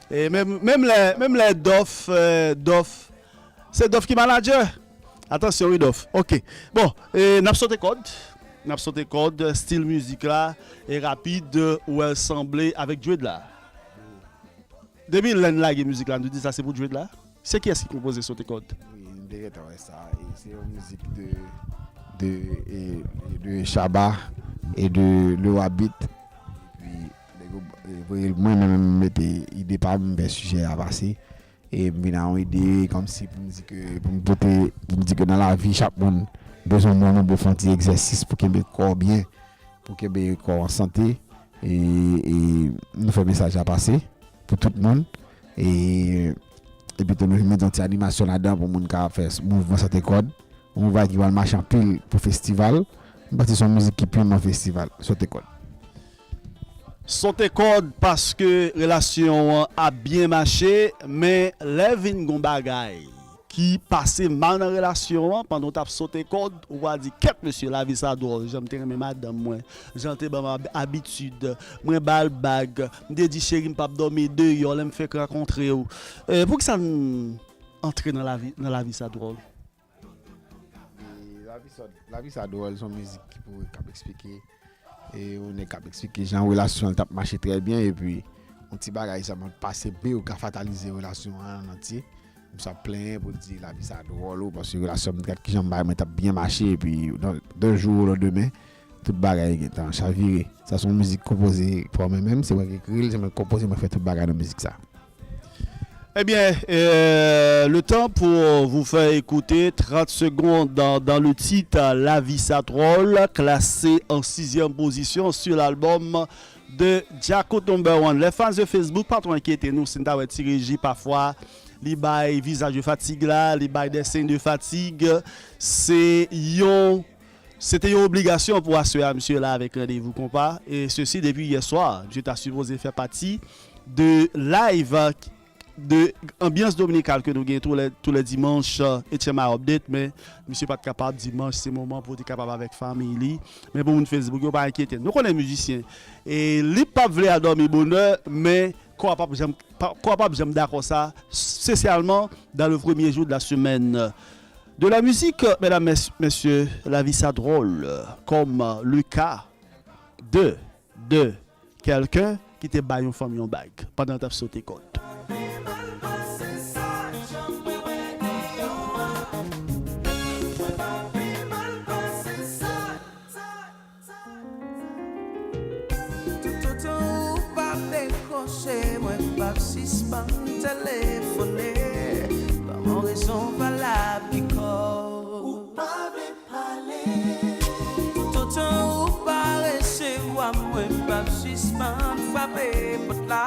E menm, menm lè, menm lè Dòf, eh, Dòf, se Dòf ki manadjè? Atansyon wi Dòf. Ok. Bon, e n ap sote kòd. N ap sote kòd, stil mizik la, e rapid, ou wè l sanble avèk Dread la. Depi lè n lage mizik la, nou di sa se pou Dread la. Se kiyès ki konpoze Sote Kòd? Wi, m te gentan wè sa. E se yon mizik de, de, e, e de Shabba e de Lewa Beat. Epi, nèg yo, e, voye l, mwen menm, m mete ide pa m, m fè sijè a pase. E m vin a yon ide kòmsi pou m di ke, pou m pote, pou m di ke nan lavi, chak moun bezwen moun pou fè yon ti egzèsis pou kenbe kò w byen, pou kenbe kò w an sante. E, e nou fè mesaj la pase pou tout moun. E, epi tou nou mete yon ti animasyon ladan pou moun ka fè s-, mouvman sante kòd. Yon bagay ki pral mache anpil pou festival. M panse se yon mizik ki piman festival. Sote kòd. Sote kòd paske relasyon an ap byen mache, men lè vin gon bagay ki pase mal nan relasyon an, pandan w t ap sote kòd, ou va di, "Kèt, mesye, lavi sa dwòl, jan m te renmen madanm mwen, jan l te ban m ab- abitid, mwen ba l bag, m te di, cheri, m p ap dòmi deyò lè m fenk rankontre w." Eh, poukisa n antre nan lavi, nan lavi sa dwòl? E lavi sa, lavi sa dwòl, se yon mizik ki pou k ap eksplike. E yon nèg k ap eksplike jan relasyon l t ap mache trè byen, epi yon ti bagay sèlman pase, bè, ou ka fatalize relasyon an an antye. Misye ap plenyen pou l di lavi sa dwòl, ou, paske relasyon m, gad kijan m bay, mwen t ap byen mache, epi nan, de jou o landemen, tout bagay gentan chavire. Sa se yon mizik konpoze pa mwen menm, se mwen ki ekri l, se mwen ki konpoze, mwen fè tout bagay nan mizik sa. Eh bien, euh, le temps pour vous faire écouter trente secondes dans, dans le titre La vie ça drôle, classé en sixième position sur l'album de Djakout Number One. Les fans de Facebook, pa twò enkyete nou si n ta wè Ti Reji pafwa, li bay vizaj yo fatig la, li bay des signes de fatigue. Se yon Se te yon obligasyon pou aswè a, misye la avèk Randevou Konpa, e sesi depi yè swa. Misye ta sipoze fè pati de live, de anbyans dominikal ke nou gen tou lè, tou lè dimanch, H M I Update, men misye pa t kapab. Dimanch se moman pou te kapab avèk fanmiy li. Men pou moun Facebook yo, pa enkyete n. Nou konnen mizisyen, e li p ap vle al dòmi bonè, men kò a p ap janm, pa- kò a p ap janm dakò sa, spécialement dans le premier jour de la semaine. De la musique, mesdames, messieurs, lavi sa dwòl, comme le cas de, de quelqu'un ki te bay yon fanm yon bag pandan l t ap sote kòd. Toutotan ou p ap dekwoche, mwen p ap sispann telefone. Ban mwen rezon valab ki kò ou pa vle pale. Toutotan ou pa resevwa m, mwen p ap sispann frape pòt la.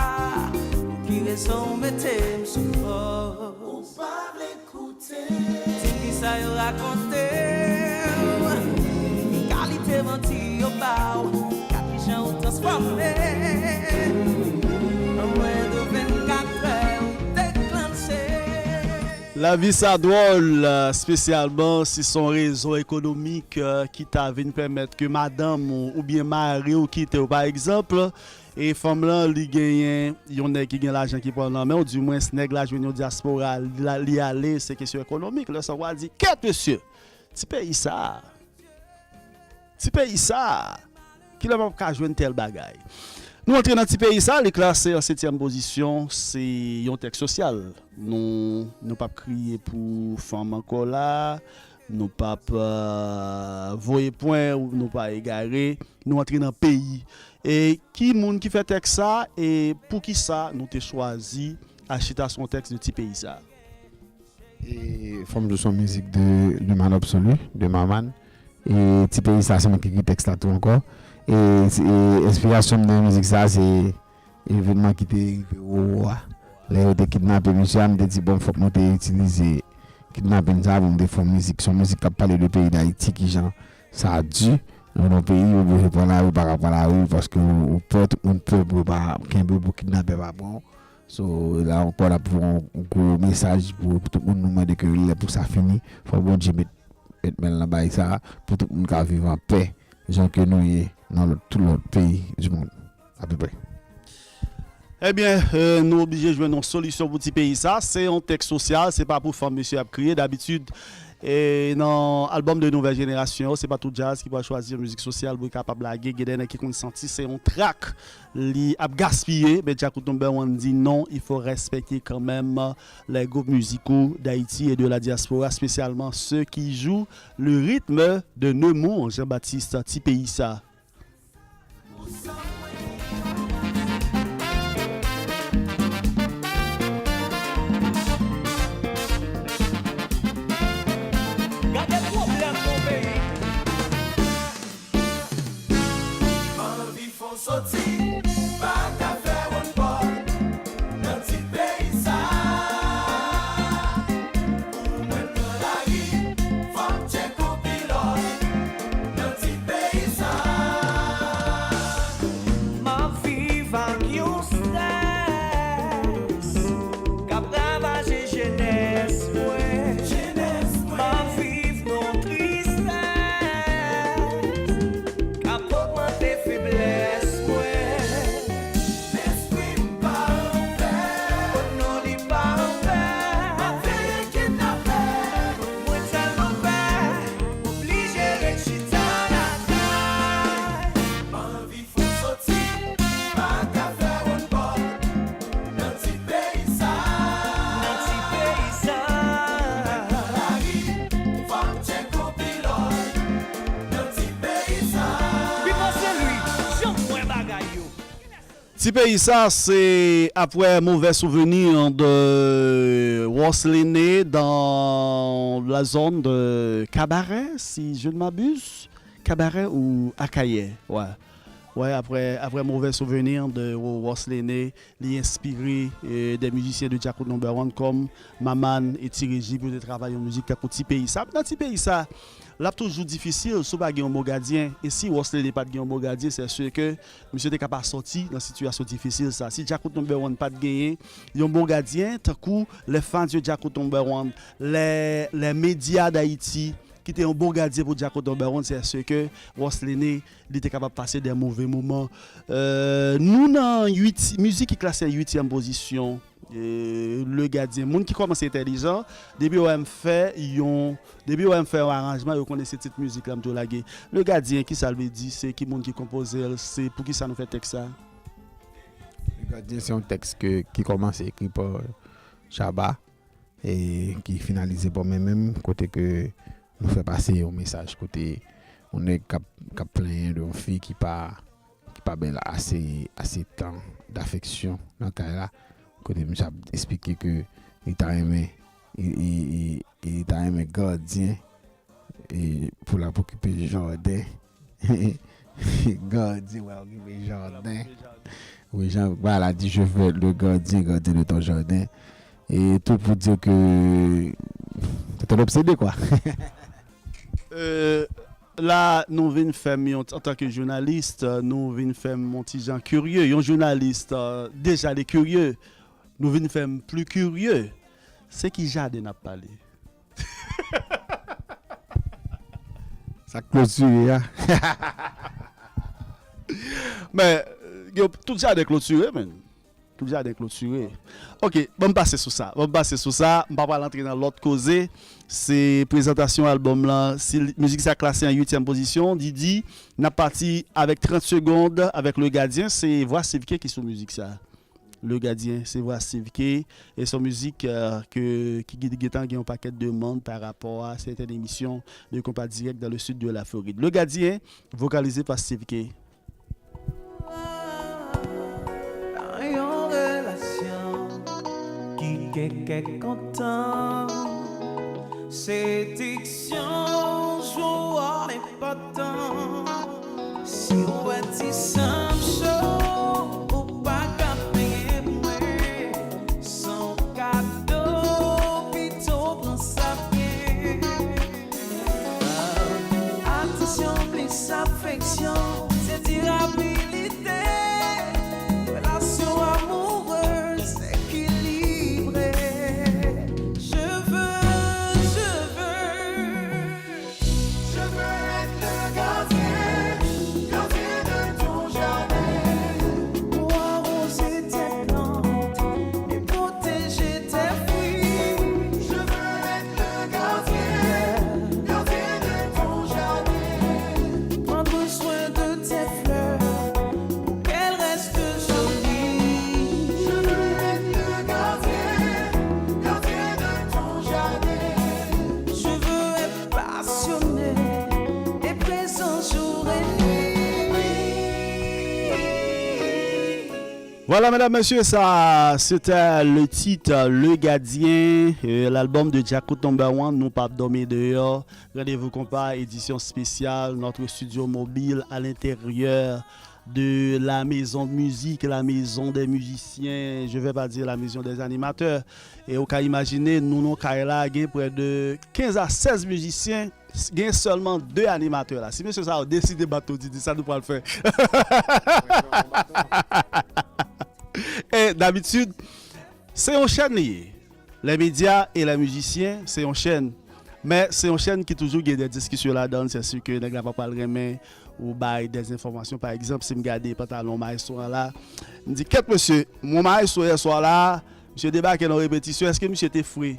Pou ki rezon w mete m sou fòs? Ou pa vle Di m kisa yo rakonte w, ki kalite manti yo ba w, gad kijan ou transfòme mwen de vennkat è ou deklanche. Lavi sa dwòl, espesyalman si se yon rezon ekonomik ki ta vin pèmèt ke madanm ou oubyen mari w kite w. Pa egzanp, e fanm lan, li genyen yon nèg ki gen lajan ki pran l nan men w, dimwens nèg la jwenn yon dyaspora, li ale, se kesyon ekonomik. Lè sa w a di, kèt mesye, ti peyi sa a, ti peyi sa a, kilè m ap ka jwenn tèl bagay? Nou antre nan ti peyi sa, li klase an setyèm pozisyon, se yon tèks sosyal. Nou, nou p ap kriye pou fanm ankò la, nou p ap voye pwen, nou pa egare, nou antre nan peyi. E ki moun ki fè tèks sa e poukisa nou te chwazi al chita sou yon tèks de ti peyi sa? E fò m di w se yon mizik de Luman Absolu, de Maman. E ti peyi sa se mwen ki ekri tèks la tou ankò. E enspirasyon m nan mizik sa se evènman ki te rive Wowo a. Lè yo te kidnape misye a, m te di bon fòk mwen te itilize kidnapin sa pou m te fè yon mizik. Se yon mizik k ap pale de peyi Dayiti, kijan sa di nan yon peyi ou oblije pran lari ou pa ka pran lari paske ou pè, tout moun pè pou yo pa kenbe w, pou kidnapè pa pran w. So la ankò n ap voye yon gwo mesaj pou tout moun, nou mande ke lè pou sa fini, fò Bondye met, met men l nan bagay sa pou tout moun ka viv an pè jan ke nou ye nan lòt, tout lòt peyi di mond apeprè. Ebyen, nou oblije jwenn yon solisyon pou ti peyi sa. Se yon tèks sosyal, se pa pou fanm mesye ap kriye. Dabitid, e nan albòm de nouvèl jenerasyon yo, se pa tout djaz ki pral chwazi yon mizik sosyal pou l kapab lage. Gen de nèg ki konn santi se yon trak li ap gaspiye, men Djakout Number One di non, il faut respecter quand même les groupes musicaux d'Haïti et de la diaspora, spécialement ceux qui jouent le rythme de Nemours, Jean-Baptiste, ti peyi sa. Gade pwoblèm nou peyi. Anvi fè w soti, pa ka fè wonn bò nan ti peyi sa. Pou mwen pran lari, fò m tcheke yon pilòt nan ti peyi sa. M ap viv ak yon strès k ap ravaje jenès mwen. Ti peyi sa, se après mauvais souvenir de Ross Lene dans la zone de Cabaret, si je ne m'abuse. Cabaret ou Akayè, ouais. Ouais, après, après mauvais souvenir de Ro- Ross Lene, li enspire eh, des musiciens de Djakout Number One comme Maman et Ti Reji pou te travay yon mizik tankou Ti peyi sa. Nan Ti peyi sa, l ap toujou difisil si w pa gen yon bon gadyen. E si Ross Lene pa t gen yon bon gadyen, c'est sûr que misye te ka pa sòti nan sitiyasyon difisil sa. Si Djakout Number One pa t genyen yon bon gadyen, tankou les fans de Djakout Number One, les, les médias d'Haïti, ki te yon bon gadyen pou Djakout Number One, c'est sûr que Ross Lene, li te kapab pase des mauvais moments. Euh, nou nan uit, mizik ki klase an uityèm pozisyon. E, Le Gadyen, moun ki kòmanse entèlijan, depi yo wè m fè yon, depi yo wè m fè yon aranjman, yo konnen se tit mizik la m tou lage. Le Gadyen, ki sa l vle di? Se ki moun ki konpoze l? Se poukisa nou fè tèks sa? Le Gadyen, se yon tèks ke, ki kòmanse ekri pa Shabba e ki finalize pa mwen menm, kote ke nou fè pase yon mesaj kote yon nèg k ap, k ap plenyen de yon fi ki pa, ki pa bay l ase, ase tan dafeksyon nan kay la, kote misye ap esplike ke li ta renmen, li, li, li, li ta renmen gadyen e pou l ap okipe jaden. Gadyen pou l ap okipe jaden. Wi, jan bagay la di, je veux être le gardien, gardien de ton jardin. E tou pou di ke c'est un obsédé, quoi. Euh, la, nou vin fè m yon, antanke jounalis, nou vin fè m yon ti jan kirye. Yon jounalis, euh, deja li kirye. Nou vin fè m pli kirye. Se ki jaden n ap pale? Sa klotire a. Men, yo, tout jaden klotire, men. Tout jaden klotire. Ok, ban m pase sou sa. Ban m pase sou sa. M pa pral antre nan lòt koze. Se prezantasyon albòm lan. Si li- mizik sa klase an uityèm pozisyon, Didi, n ap pati avèk trant segond avèk Le Gadyen. Se vwa Steve K ki sou mizik sa. Le Gadyen, se vwa Steve K. E se yon mizik, euh, ke, ki gen- gentan gen yon pakèt demann pa rapò a sèten emisyon de konpa dirèk dans le sud de la Floride. Le Gadyen, vokalize pa Steve K. Nan yon relasyon ki gen kèk kontan, sediksyon, jwèt enpòtan. Si w wè ti san m cho, ou pa ka penyen mwen. Son kado, pito pran sa byen. Atansyon, plis afeksyon, se dirabilite. Relasyon amourez ekilibre. Je veux, je veux, je veux être le gardien, gardien de ton jardin. Pour arroser tes plantes et protéger tes fruits. Je veux être le gardien, gardien de ton jardin. Prendre soin de tes fleurs pour qu'elles restent jolies. Je veux être le gardien, gardien de ton jardin. Je veux être passionné et présent jour et nuit. Voilà, mesdames, messieurs, ça, c'était le titre Le Gadyen, euh, l'album de Djakout Number One, Nou p ap dòmi deyò. Rendez-vous konpa, édition spéciale, notre studio mobile à l'intérieur de la maison de musique, la maison des musiciens, je vais pas dire la maison des animateurs. E ou ka imajine, nou nan kay la, gen prè de kenz a sèz mizisyen, gen sèlman de animatè la. Si mesye sa yo deside bat Didi, sa nou pral fè? E dabitid, se yon chèn li ye. Les médias et les musiciens, se yon chèn. Men se yon chèn ki toujou gen de diskisyon ladan l, se si ke nèg la pa pral renmen ou bay de enfòmasyon. Pa egzanp, si m gade pantalon maestro an la, m di, "Kèt mesye, mon maestro yè swa la, misye debake nan repetisyon, èske misye te fre?"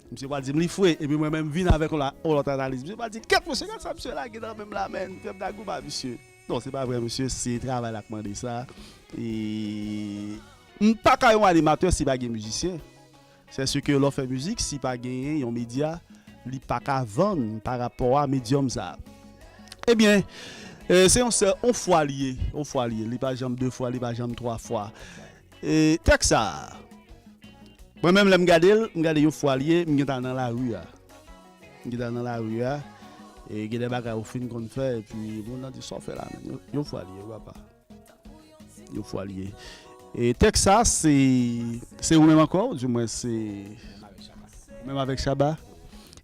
Misye pral di m li fre, epi mwen menm vin avèk yon la- yon lòt analiz. Misye pral di, "Kèt mesye, gad sa misye lage nan men m la, men, fè m dagouba misye." Non, se pa vre, mesye, se travay la k mande sa. E m pa ka yon animatè si pa gen mizisyen. Se si ke lè w fè mizik, si pa genyen yon medya, li pa ka vann pa rapò a medyòm sa. Ebyen, E se yon sèl, yon fwa li ye, yon fwa li ye. Li pa janm de fwa, li pa janm twa fwa. E tèks sa a, mwen menm lè m gade l, m gade yon fwa li ye, m gentan nan lari a. M gentan nan lari a. E gen de bagay ou fin konn fè, epi moun nan di, "Sa w fè la menm?" Yon, yon fwa li ye, papa. Yon fwa li ye. E tèks sa, se, se ou menm ankò, oudimwen se ou menm avèk Shabba?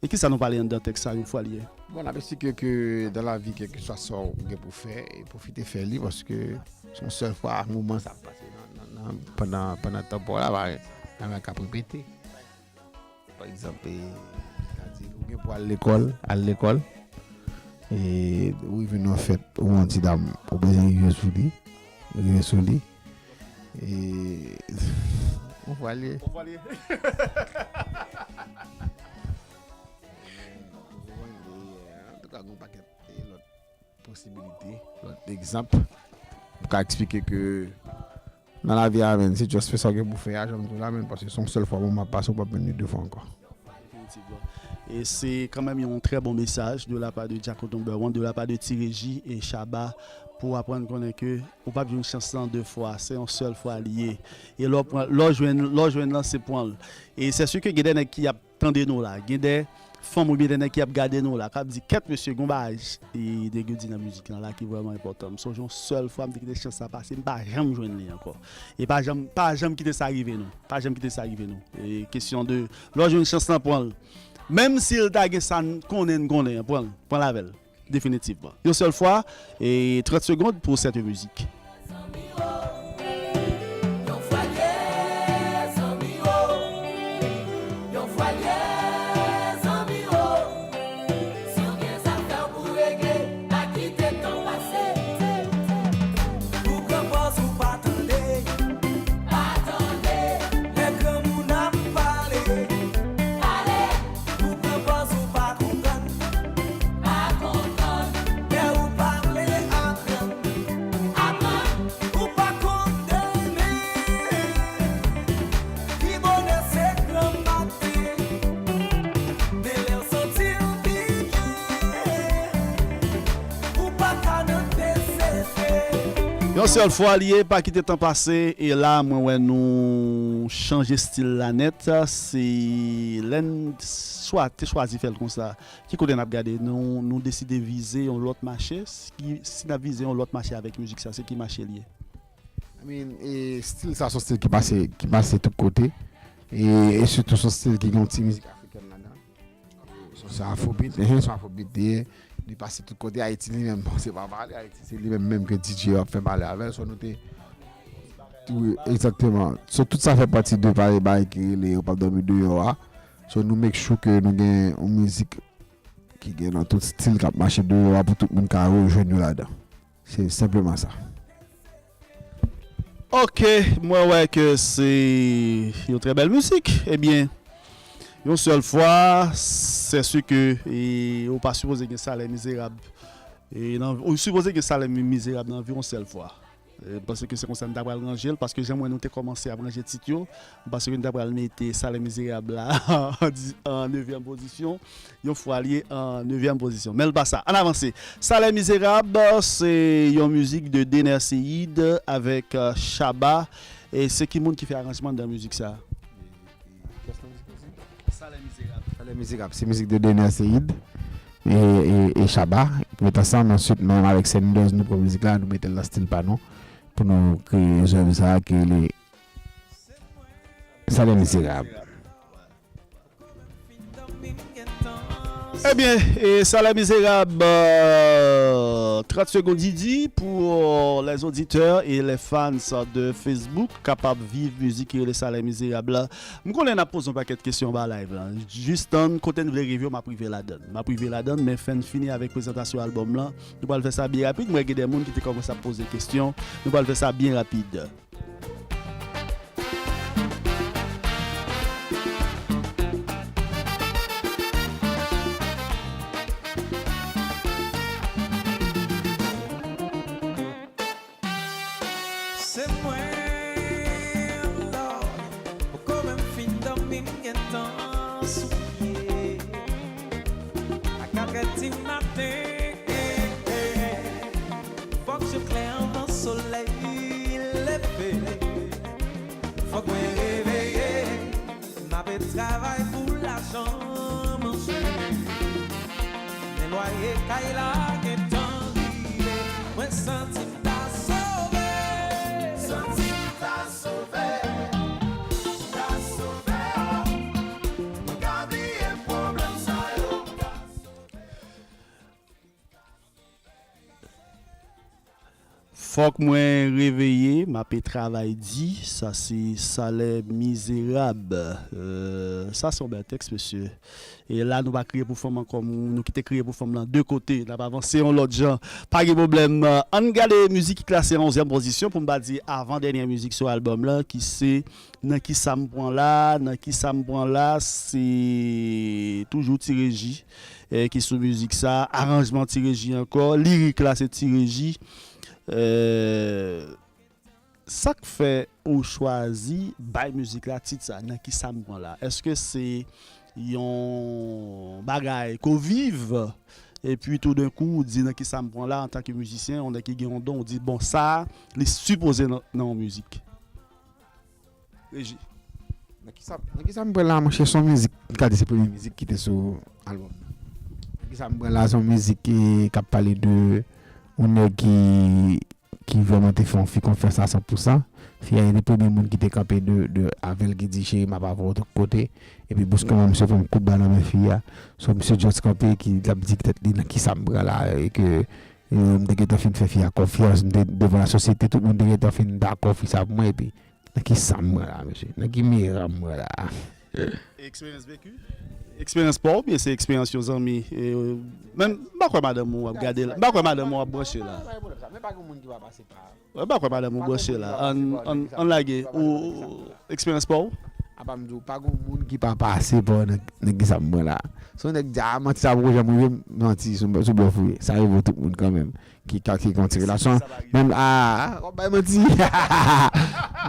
E kisa nou pale anndan tèks sa, yon fwa li ye? Bon, n ap eksplike ke dans la vie, kèlkeswa sa w gen pou fè, e pwofite fè li, paske se yon sèl fwa moman sa ap pase nan, nan, nan, pandan, pandan tan pa w la, pa, pa ka repete. Pa egzanp, e, sa di, ou gen pou al lekòl, al lekòl. E ou rive nan fèt, ou wè yon ti dam, ou bezwen rive sou li, rive sou li. E, yon fwa li ye. Yon fwa li ye. Antouka, gen yon pakèt e lòt posibilite, lòt egzanp. M ka eksplike ke nan lavi a, menn, se just fè sa w gen pou fè a, jan m di w la, menn, paske se yon sèl fwa moman ap pase, ou p ap vin li de fwa ankò. Definitivman. E se kanmenm yon trè bon mesaj de la pa de Djako Number One, de la pa de Ti Reji e Shabba, pou aprann konnen ke ou p ap jwenn chans lan de fwa, se yon sèl fwa li ye. E lè w pran, lè w jwenn, lè w jwenn lan, se pran l. E se si ke gen de nèg ki ap tande nou la, gen de fanm oubyen de nèg ki ap gade nou la, k ap di, "Kèt mesye, gon bagay, e, nèg yo di nan mizik lan la ki vrèman enpòtan." M sonje yon sèl fwa, m te kite chans la pase, m pa janm jwenn li ankò. E pa janm, pa janm kite sa rive nou. Pa janm kite sa rive nou. E kesyon de, lè w jwenn chans lan, pran l. Menm si l ta gen sa n konnen, n konnen an, pran l. Pran l avè l. Definitivman. Yon sèl fwa, e trant segonn pou sèt mizik. Pou pran pòz ou pa tande, pa tande. Lè granmoun ap pale, pale. Pou pran pòz ou pa konprann, pa konprann. Lè ou pa vle aprann, aprann. Ou pa kondane. Pi bonè se gran maten. Men lè w santi w pi byen, ou pa ka nan dezespere. Yon sèl fwa li ye, pa kite tan pase. E la, mwen wè nou chanje stil la nèt. Se lè n swa, te chwazi fè l konsa. Ki kote n ap gade? Nou, nou deside vize yon lòt mache. Si, si n ap vize yon lòt mache avèk mizik sa, se ki mache li ye? I mean, e, stil sa se yon stil ki pase, ki pase tout kote. E, e sitou se yon stil ki gen yon ti mizik afrikèn ladan. Se yon, se afrobeat, ehe, se yon afrobeat li ye. Li pase tout kote. Ayiti li menm, bon, se pa pale. Ayiti se li menm menm ke D J yo ap fè pale avè l. So nou te, wi, egzakteman. So tout sa fè pati de pale bagay ki rele Yo p ap dòmi deyò a. So nou make sure ke nou gen yon mizik ki gen nan tout stil k ap mache deyò a pou tout moun ka rejwenn yo ladan. Se senpleman sa. Ok, mwen wè ke se yon trè bèl mizik. Ebyen, yon sèl fwa, se si ke, e, ou pa sipoze gen Salè Mizerab. E nan, ou sipoze gen Salè Mi-, Mizerab nan vi w yon sèl fwa. E, m panse ke se konsa n ta pral ranje l, paske jan m wè nou te kòmanse ap ranje tit yo, m panse ke n ta pral mete Salè Mizerab la an di-, an nevyèm pozisyon. Yon fwa li ye an nevyèm pozisyon. Men l pa sa. Ann avanse. Salè Mizerab, se yon mizik de Dener Ceïde avèk, euh, Shabba. E se ki moun ki fè aranjman nan mizik sa? Salè Mizerab. Salè Mizerab. Se mizik de Dener Ceïde e, e, e Shabba. Met ansanm, answit, menm avèk Senders, nou pran mizik la, nou mete l nan stil pa nou, pou nou kreye zèv sa ki rele Salè Mizerab. Ebyen, e Salè Mizerab, euh, trant segonn Didi pou, euh, les auditeurs et les fans de Facebook kapab viv mizik ki rele Salè Mizerab la. M konnen n ap poze yon pakèt kesyon anba live la. Jis tann, kote n vle rive, m ap rive ladan l. M ap rive ladan l, men fè n fini avèk prezantasyon albòm lan. Nou pral fè sa byen rapid. M wè gen de moun ki te kòmanse ap poze kesyon. Nou pral fè sa byen rapid. Se mwen, poko menm fin dòmi, m gentan sou pye. A katrè di maten, Netwaye kay la gentan rive. Mwen santi m ta sove. Santi m ta sove. Ta sove. Mwen ka bliye pwoblèm sa yo. Fòk mwen reveye, m ape travay di, sa se salè mizerab. Euh, sa se yon bèl tèks, mesye. E la, nou pa kriye pou fanm ankò, nou kite kriye pou fanm lan de kote, n ap avanse yon lòt jan. Pa gen pwoblèm. Ann gade mizik ki klase an onzyèm pozisyon, pou m pa di avan dènyè mizik sou albòm lan, ki se Nan ki sa m pran la, nan ki sa m pran la, se toujou Ti Reji, eh, ki sou mizik sa, aranjman Ti Reji ankò, lirik la se Ti Reji. Eh, sa k fè ou chwazi bay mizik la tit sa, Nan ki sa m pran la? Èske se yon bagay ke w viv, epi toudenkou ou di, Nan ki sa m pran la, antanke mizisyen, yon nèg ki gen yon don, ou di, bon, sa, li sipoze nan, nan yon mizik? Reji. Nan ki sa, nan ki sa m pran la, monchè, se yon mizik, m ka di se premye mizik ki te sou albòm nan. Nan ki sa m pran la, se yon mizik ki, k ap pale de yon nèg ki, ki vrèman te fè yon fi konfyans a san pou san. Fi a se te premye moun ki te kanpe de, de, avè l, ki di, cheri, m ap avè w tout kote. Epi, bouskèman, misye pran yon kout bal nan men fi a. So, misye just kanpe, ki l ap di tèt li, nan ki sa m pran la, e ke, e, m te gentan fin fè fi a konfyans, m te devan lasosyete, tout moun te gentan fin dakò fi sa pou mwen, epi Nan ki sa m pran la, mesye? Nan ki mera m pran la? Eksperyans veki? Eksperyans pa w oubyen se eksperyans yon zanmi? E, men m pa kwè madanm ou ap gade la. M pa kwè madanm ou ap branche la. Men pa gen moun ki pa pase pa. Wè, m pa kwè madanm ou branche la. Ann, ann, ann lage. Ou, eksperyans pa w? Apa m di w, pa gen moun ki pa pase pa nan, nan ki sa m pran la. Si yon nèg di, a, manti sa poko janm rive m, manti, sou, sou blòf ou ye. Sa rive tout moun kanmenm. Ki ka, ki gen yon ti relasyon. Menm, a, a, w ap bay manti.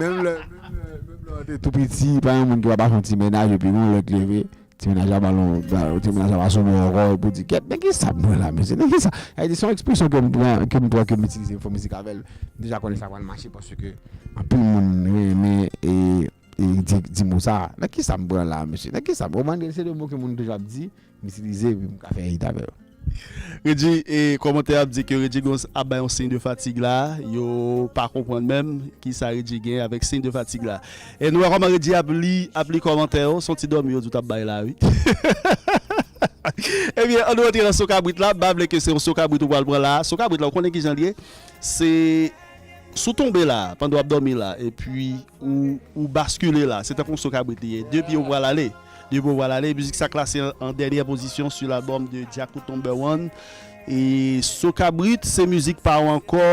Menm lè, menm lè, menm lè w te tou piti, pa gen moun ki pa pase yon ti mennaj, epi gon lè k leve, ti mennaj la ba l yon, ba, ti mennaj la pa sou bò ankò, pou di, kèt, nan ki sa m pran la, mesye, nan ki sa? Sa vle di, se yon ekspresyon ke m pran, ke m pran, ke m itilize, m fè mizik avè l. M deja konnen sa pral mache, paske anpil moun renmen, e, e di, di mo sa. Nan ki sa m pran la, mesye? Nan ki sa m, ou malgre se de mo ke moun toujou ap di, m itilize, epi m ka fè hit avè yo. Redji, e, kòmantè ap di ke Redji gon, ap bay yon siy de fatig la, yo pa konprann menm ki sa Redji gen avèk siy de fatig la. E nou wè kòman Redji ap li, ap li kòmantè yo, se yon ti dòmi yo di w t ap bay la, wi. Ebyen, ann nou rantre nan so kabrit la, m pa vle ke se yon so kabrit ou pral pran la. So kabrit la, ou konnen ki jan l ye? Se Si w tonbe la, pandan w ap dòmi la, epi ou, ou baskile la, se tankou yon so kabrit li ye. De pye w pral ale. De pye w pral ale. Mizik sa klase an, an dènyè pozisyon sou lalbòm de Djakout Number One. E So Kabrit, se mizik pa w ankò,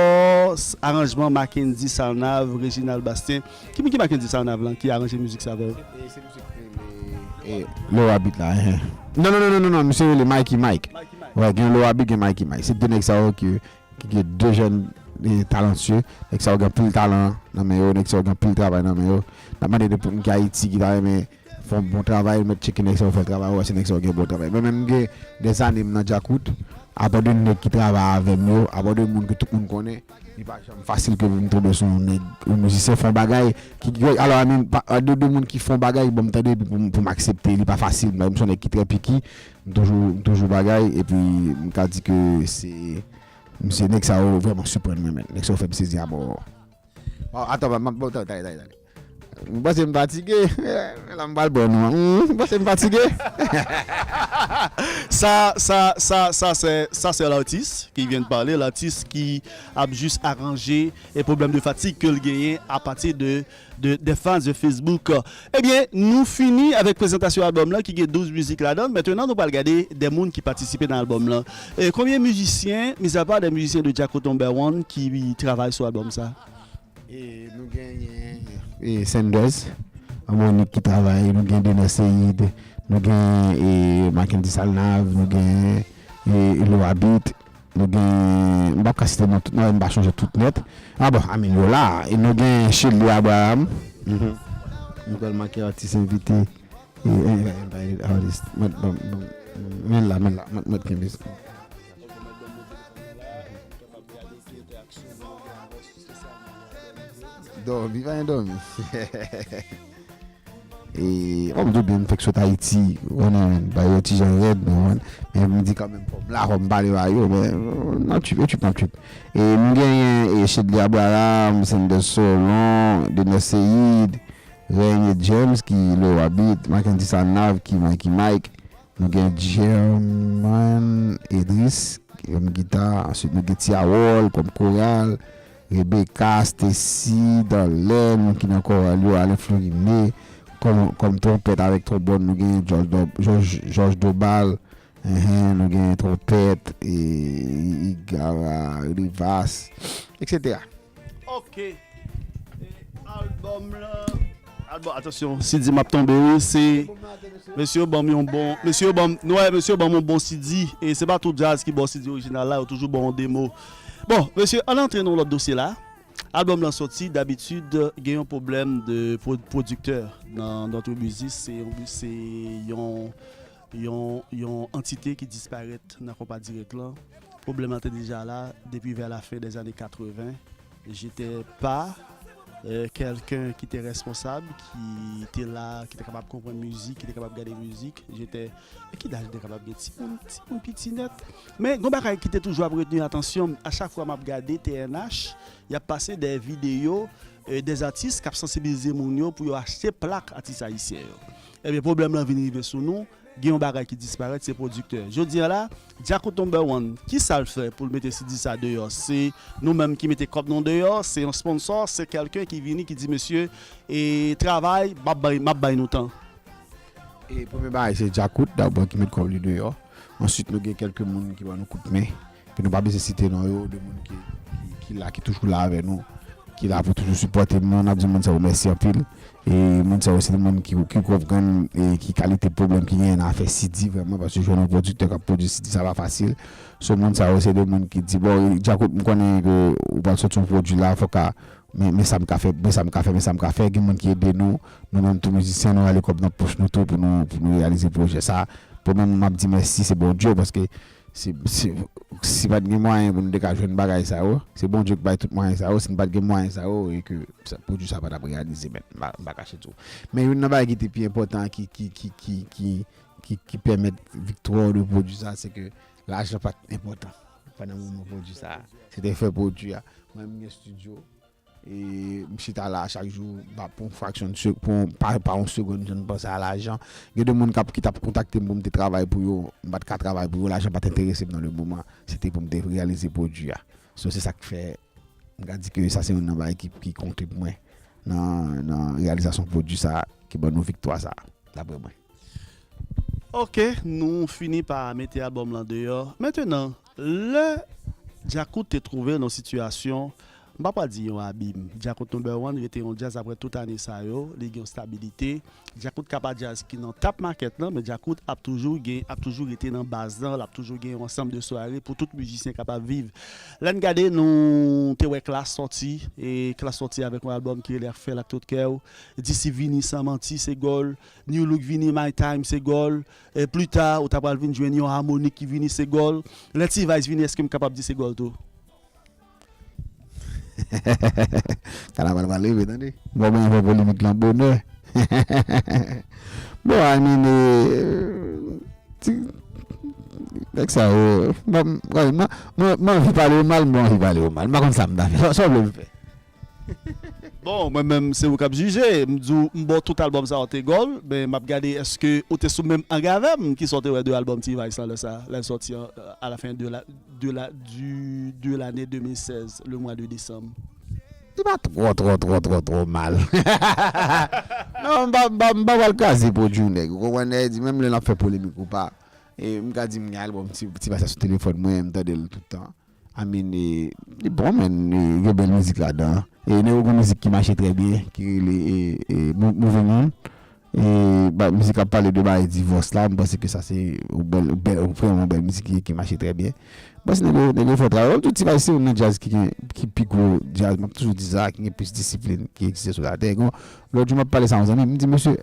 s-, aranjman Mackendy Salnav, Reginald Bastien. Ki moun ki Mackendy Salnav lan ki aranje mizik sa avè w? E se misye ki rele, e, Laura Beat la, hein. Non, non, non, non, non, non, misye rele Mikey Mike. Mikey Mike. Wè, gen Laura Beat, gen Mikey Mike. Se de nèg sa yo ki ki gen de jèn, e, talantye. Nèg sa yo gen anpil talan nan men yo, nèg sa yo gen anpil travay nan men yo. N ap mande de pou moun ki Ayiti ki ta renmen fè yon bon travay, mèt tcheke nèg sa yo fè travay, ou wè se nèg sa yo gen bon travay. Mwen menm, m gen dèzane m nan Djakout, apa de nèg ki travay avè m yo, apa de moun ke tout moun konnen, li pa janm fasil ke pou m tonbe sou yon nèg, yon mizisyen fè yon bagay, ki, ki, alò, I mean, pa, de, de moun ki fè yon bagay, ban m tande, epi pou m, pou m aksepte, li pa fasil, m se yon nèg ki trè piki, m toujou, m toujou bagay, epi m ka di ke se Misye, nèg sa yo vrèman siprann mwen, men. Nèg sa yo fè m sezi amò. Bon, atann, m ap, bon, tande, tande, tande, tande. M panse m fatige. La, m pral pran nou an. Hmm, m panse m fatige. Sa, sa, sa, sa, se, sa, se latis ki vyen pale, latis ki ap jis aranje e pwoblèm de fatig ke l genyen apati de de, de fans de Facebook. Ebyen, nou fini avèk prezantasyon albòm lan ki gen douz mizik ladan l. Mentnan, nou pral gade de moun ki patisipe nan albòm lan. E konbyen mizisyen, mizapa de mizisyen de Djakout Number One, ki travay sou albòm sa? E nou genyen, e, Sanders, Harmonic ki travay, nou gen Dener Ceïde, nou gen, e, Mackendy Salnav, nou gen, e, Laura Beat, Nou gen, m p ap ka site non tout non, m pa chonje tout nèt. Ah bon, I mean, yo la. E nou gen Shelly Abraham. Mhm. Nou pral make atis envite. E, e, e, e, artist. Mèt, bon, bon, men la, men la, mèt, mèt kenbe sa. Dòmi, pa gen dòmi. E, kòm m di w byen, m fèk sot Ayiti, ou konnen, men, ba yo ti jan rèd, men, men m di kanmenm, fò m la, fò m pale ba yo, men, nan trip, yo trip, nan trip. E, nou genyen, e, Shedley Abraham, Sanders Solon, Dener Seid, Rene James, ki Leo Abit, Mackendy Salnav, ki Mikey Mike, nou gen German Edris, ki kòm gita, answit nou gen Tia Wall, kòm koral, Rebecca, Stacy, Darlene, ki nan koral yo, Alain Florine, kòm, kòm twonpèt avèk twonbòn, nou gen George Do-, George, George Dobal, enhen, nou gen twonpèt, e, Igara, Rivas, etsetera. Ok. E, albòm lan, albòm, atansyon, si di m ap tonbe, wi, se, mesye yo ban m yon bon, mesye yo ban m, nou wè, mesye yo ban m yon bon C D, e se pa tout djaz ki bon C D orijinal la, yo toujou bon demo. Bon, mesye, ann antre nan lòt dosye la. Albòm lan soti, dabitid, gen yon pwoblèm de pwo-, pwodiktè nan, nan Tribizis, se yon, se yon, yon, yon antite ki disparèt nan konpa dirèk lan. Pwoblèm lan te deja la depi vè la fen dè zane katreven. J'étais pas, euh, quelqu'un qui était responsable, ki te la, ki te kapab konprann mizik, ki te kapab gade mizik. J'étais, e ki laj te kapab gen? Timoun, timoun piti nèt. Men, gon bagay ki te toujou ap retni atansyon m, a chak fwa m ap gade T N H, y ap pase de videyo, euh, des artistes k ap sansibilize moun yo pou yo achte plak atis ayisyen yo. Ebyen, pwoblèm lan vin rive sou nou. Gen yon bagay ki disparèt, se pwodiktè. Jodi a la, Djakout Number One, ki sa l fè pou l mete C D sa deyò? Se nou menm ki mete kòb nou deyò, se yon sponsò, se kèlken ki vini, ki di, mesye, e travay, m ap bay, m ap bay nou tan. E premye bagay, se Djakout, dabò, ki met kòb li deyò. Answit, nou gen kèlke moun ki ban nou kout men. Epi nou pa bezwen site non yo, de moun ki, ki, ki la, ki toujou la avè nou, ki la pou toujou sipòte nou. N ap di moun sa yo mèsi anpil. E moun sa yo se de moun ki, ki konprann, e ki kalite pwoblèm ki genyen nan afè C D vrèman, paske jwenn yon pwodiktè k ap pwodui C D sa pa fasil. So, moun sa yo se de moun ki di, bon, Djakout, m konnen ke ou pral soti yon pwodui la, fòk a, men, men sa m ka fè, men sa m ka fè, men sa m ka fè. Gen moun ki ede nou, nou menm tou mizisyen, nou rale kòb nan poch nou tou pou nou, pou nou reyalize pwojè sa. Pou mwen, m ap di mèsi, se Bondye, paske si, si, si pa t gen mwayen pou nou te ka jwenn bagay sa yo, se Bondye ki bay tout mwayen sa yo, si n pa t gen mwayen sa yo, e ke sa, pwodui sa pa t ap reyalize, men m pa, m pa kache tou. Men youn nan bagay ki te pi enpòtan, ki, ki, ki, ki, ki, ki, ki pèmèt viktwa de pwodui sa, se ke lajan pa t enpòtan pandan moman pwodui sa. Se te fè pwodui a. Mwen, m gen estidyo, e m chita la chak jou, pa pou yon fraksyon de se-, pou yon, pa, pa yon segonn, jan m panse a lajan. Gen de moun k ap, ki t ap kontakte m pou m te travay pou yo, m pa t ka travay pou yo, lajan pa t enterese m nan le moman, se te pou m te reyalize pwodui a. So, se sa k fè, m ka di ke sa se youn nan bagay ki, ki konte pou mwen nan, nan reyalizasyon pwodui sa, ki ban nou viktwa sa, dapre mwen. Ok, nou fini pa mete albòm lan deyò. Mentenan, lè Djakout te twouve l nan sitiyasyon, m pa pral di yon abim. Djakout Number One rete yon djaz apre tout ane sa yo, li gen yon stabilite. Djakout ka pa djaz ki nan top market lan, men Djakout ap toujou gen, ap toujou rete nan baz lan, l ap toujou gen yon ansanm de sware pou tout mizisyen kapab viv. Lè n gade, nou te wè Klass sòti, e Klass sòti avèk yon albòm ki rele Fè l ak tout kè w. D C vini, San Manti, se gòl. New Look vini, My Time, se gòl. E pli ta, ou ta pral vin jwenn yon Harmonik ki vini, se gòl. Lè T-Vice vini, èske m kapab di se gòl tou? Kanaval pral rive, tande. Bon, mwen fè polemik lan bonè. Bon, I mean, eh, ti, nèg sa yo, mwen, mwen, mwen, mwen anvi pale yo mal, mwen anvi pale yo mal. M pa konn sa m ta fè. Sa, sa w vle m fè? Bon, mwen menm, se ou k ap jije. M di w, m ba w tout albòm sa yo te gòl, men m ap gade èske ou te sou menm ang avè m, kisa w te wè de albòm T-Vice lan lè sa, lè l sòti an, a la fen de la, de la, du, de lane de mil sèz, le mwa de desanm. Li pa twò, twò, twò, twò, twò mal. Non, m pa, m pa, m pa pral kraze pwodui yon nèg. Ou konprann, nèg di, menm lè l ap fè polemik ou pa. E m ka di m gen albòm T-, T-Vice sou telefòn mwen, m tande l tout tan. I mean, e, li bon, men, e, gen bèl mizik ladan. E, nou gen mizik ki mache trè byen, ki rele, e, e, Mo-, Moving On. E, ba, mizik ap pale de bagay divòs la, m panse ke sa se yon bèl, bèl, vrèman bèl mizik ki, ki mache trè byen. M panse nèg yo, nèg yo fè travay. Ou di T-Vice se youn nan djaz ki gen, ki pi gwo djaz, m ap toujou di sa, ki gen plis disiplin ki egziste sou latè. Gon, lòt jou m ap pale sa yon zanmi, m di, mesye,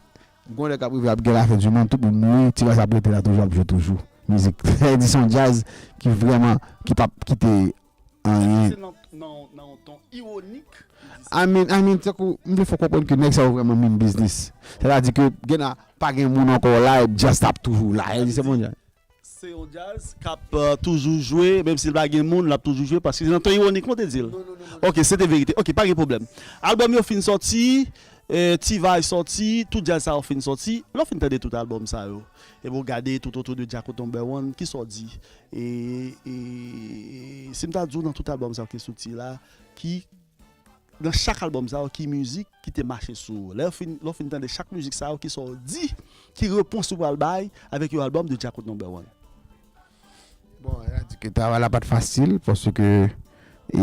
gon lè k ap rive ap gen lafen di monn, tout moun mouri, T-Vice ap rete la toujou, ap jwe toujou. Mizik. Sa vle di se yon djaz ki vrèman, ki p ap kite anyen. Se nan, nan nan yon ton iwonik. I mean, I mean, tankou, m vle fè w konprann ke nèg sa yo vrèman mean business. Sètadi ke gen la, pa gen moun ankò la, e djaz t ap toujou la. E se bon djaz. Se yon djaz k ap euh, toujou jwe, menm si l pa gen moun, l ap toujou jwe, paske se nan ton iwonik nou te di l. Ok, se te verite. Ok, pa gen pwoblèm. Albòm yo fin sòti, euh, T-Vice sòti, tout djaz sa yo fin sòti. Lè w fin tande tout albòm sa yo, epi w gade tout otou de Djakout Number One, kisa w di? E, e si m ta di w nan tout albòm sa yo ki soti la, ki nan chak albòm sa yo, ki mizik ki te mache sou ou? Lè w fin, lè w fin tande chak mizik sa yo, kisa w di? Ki repons ou pral bay avèk yon albòm de Djakout Number One? Bon, sa di ke travay la pa t fasil, paske e,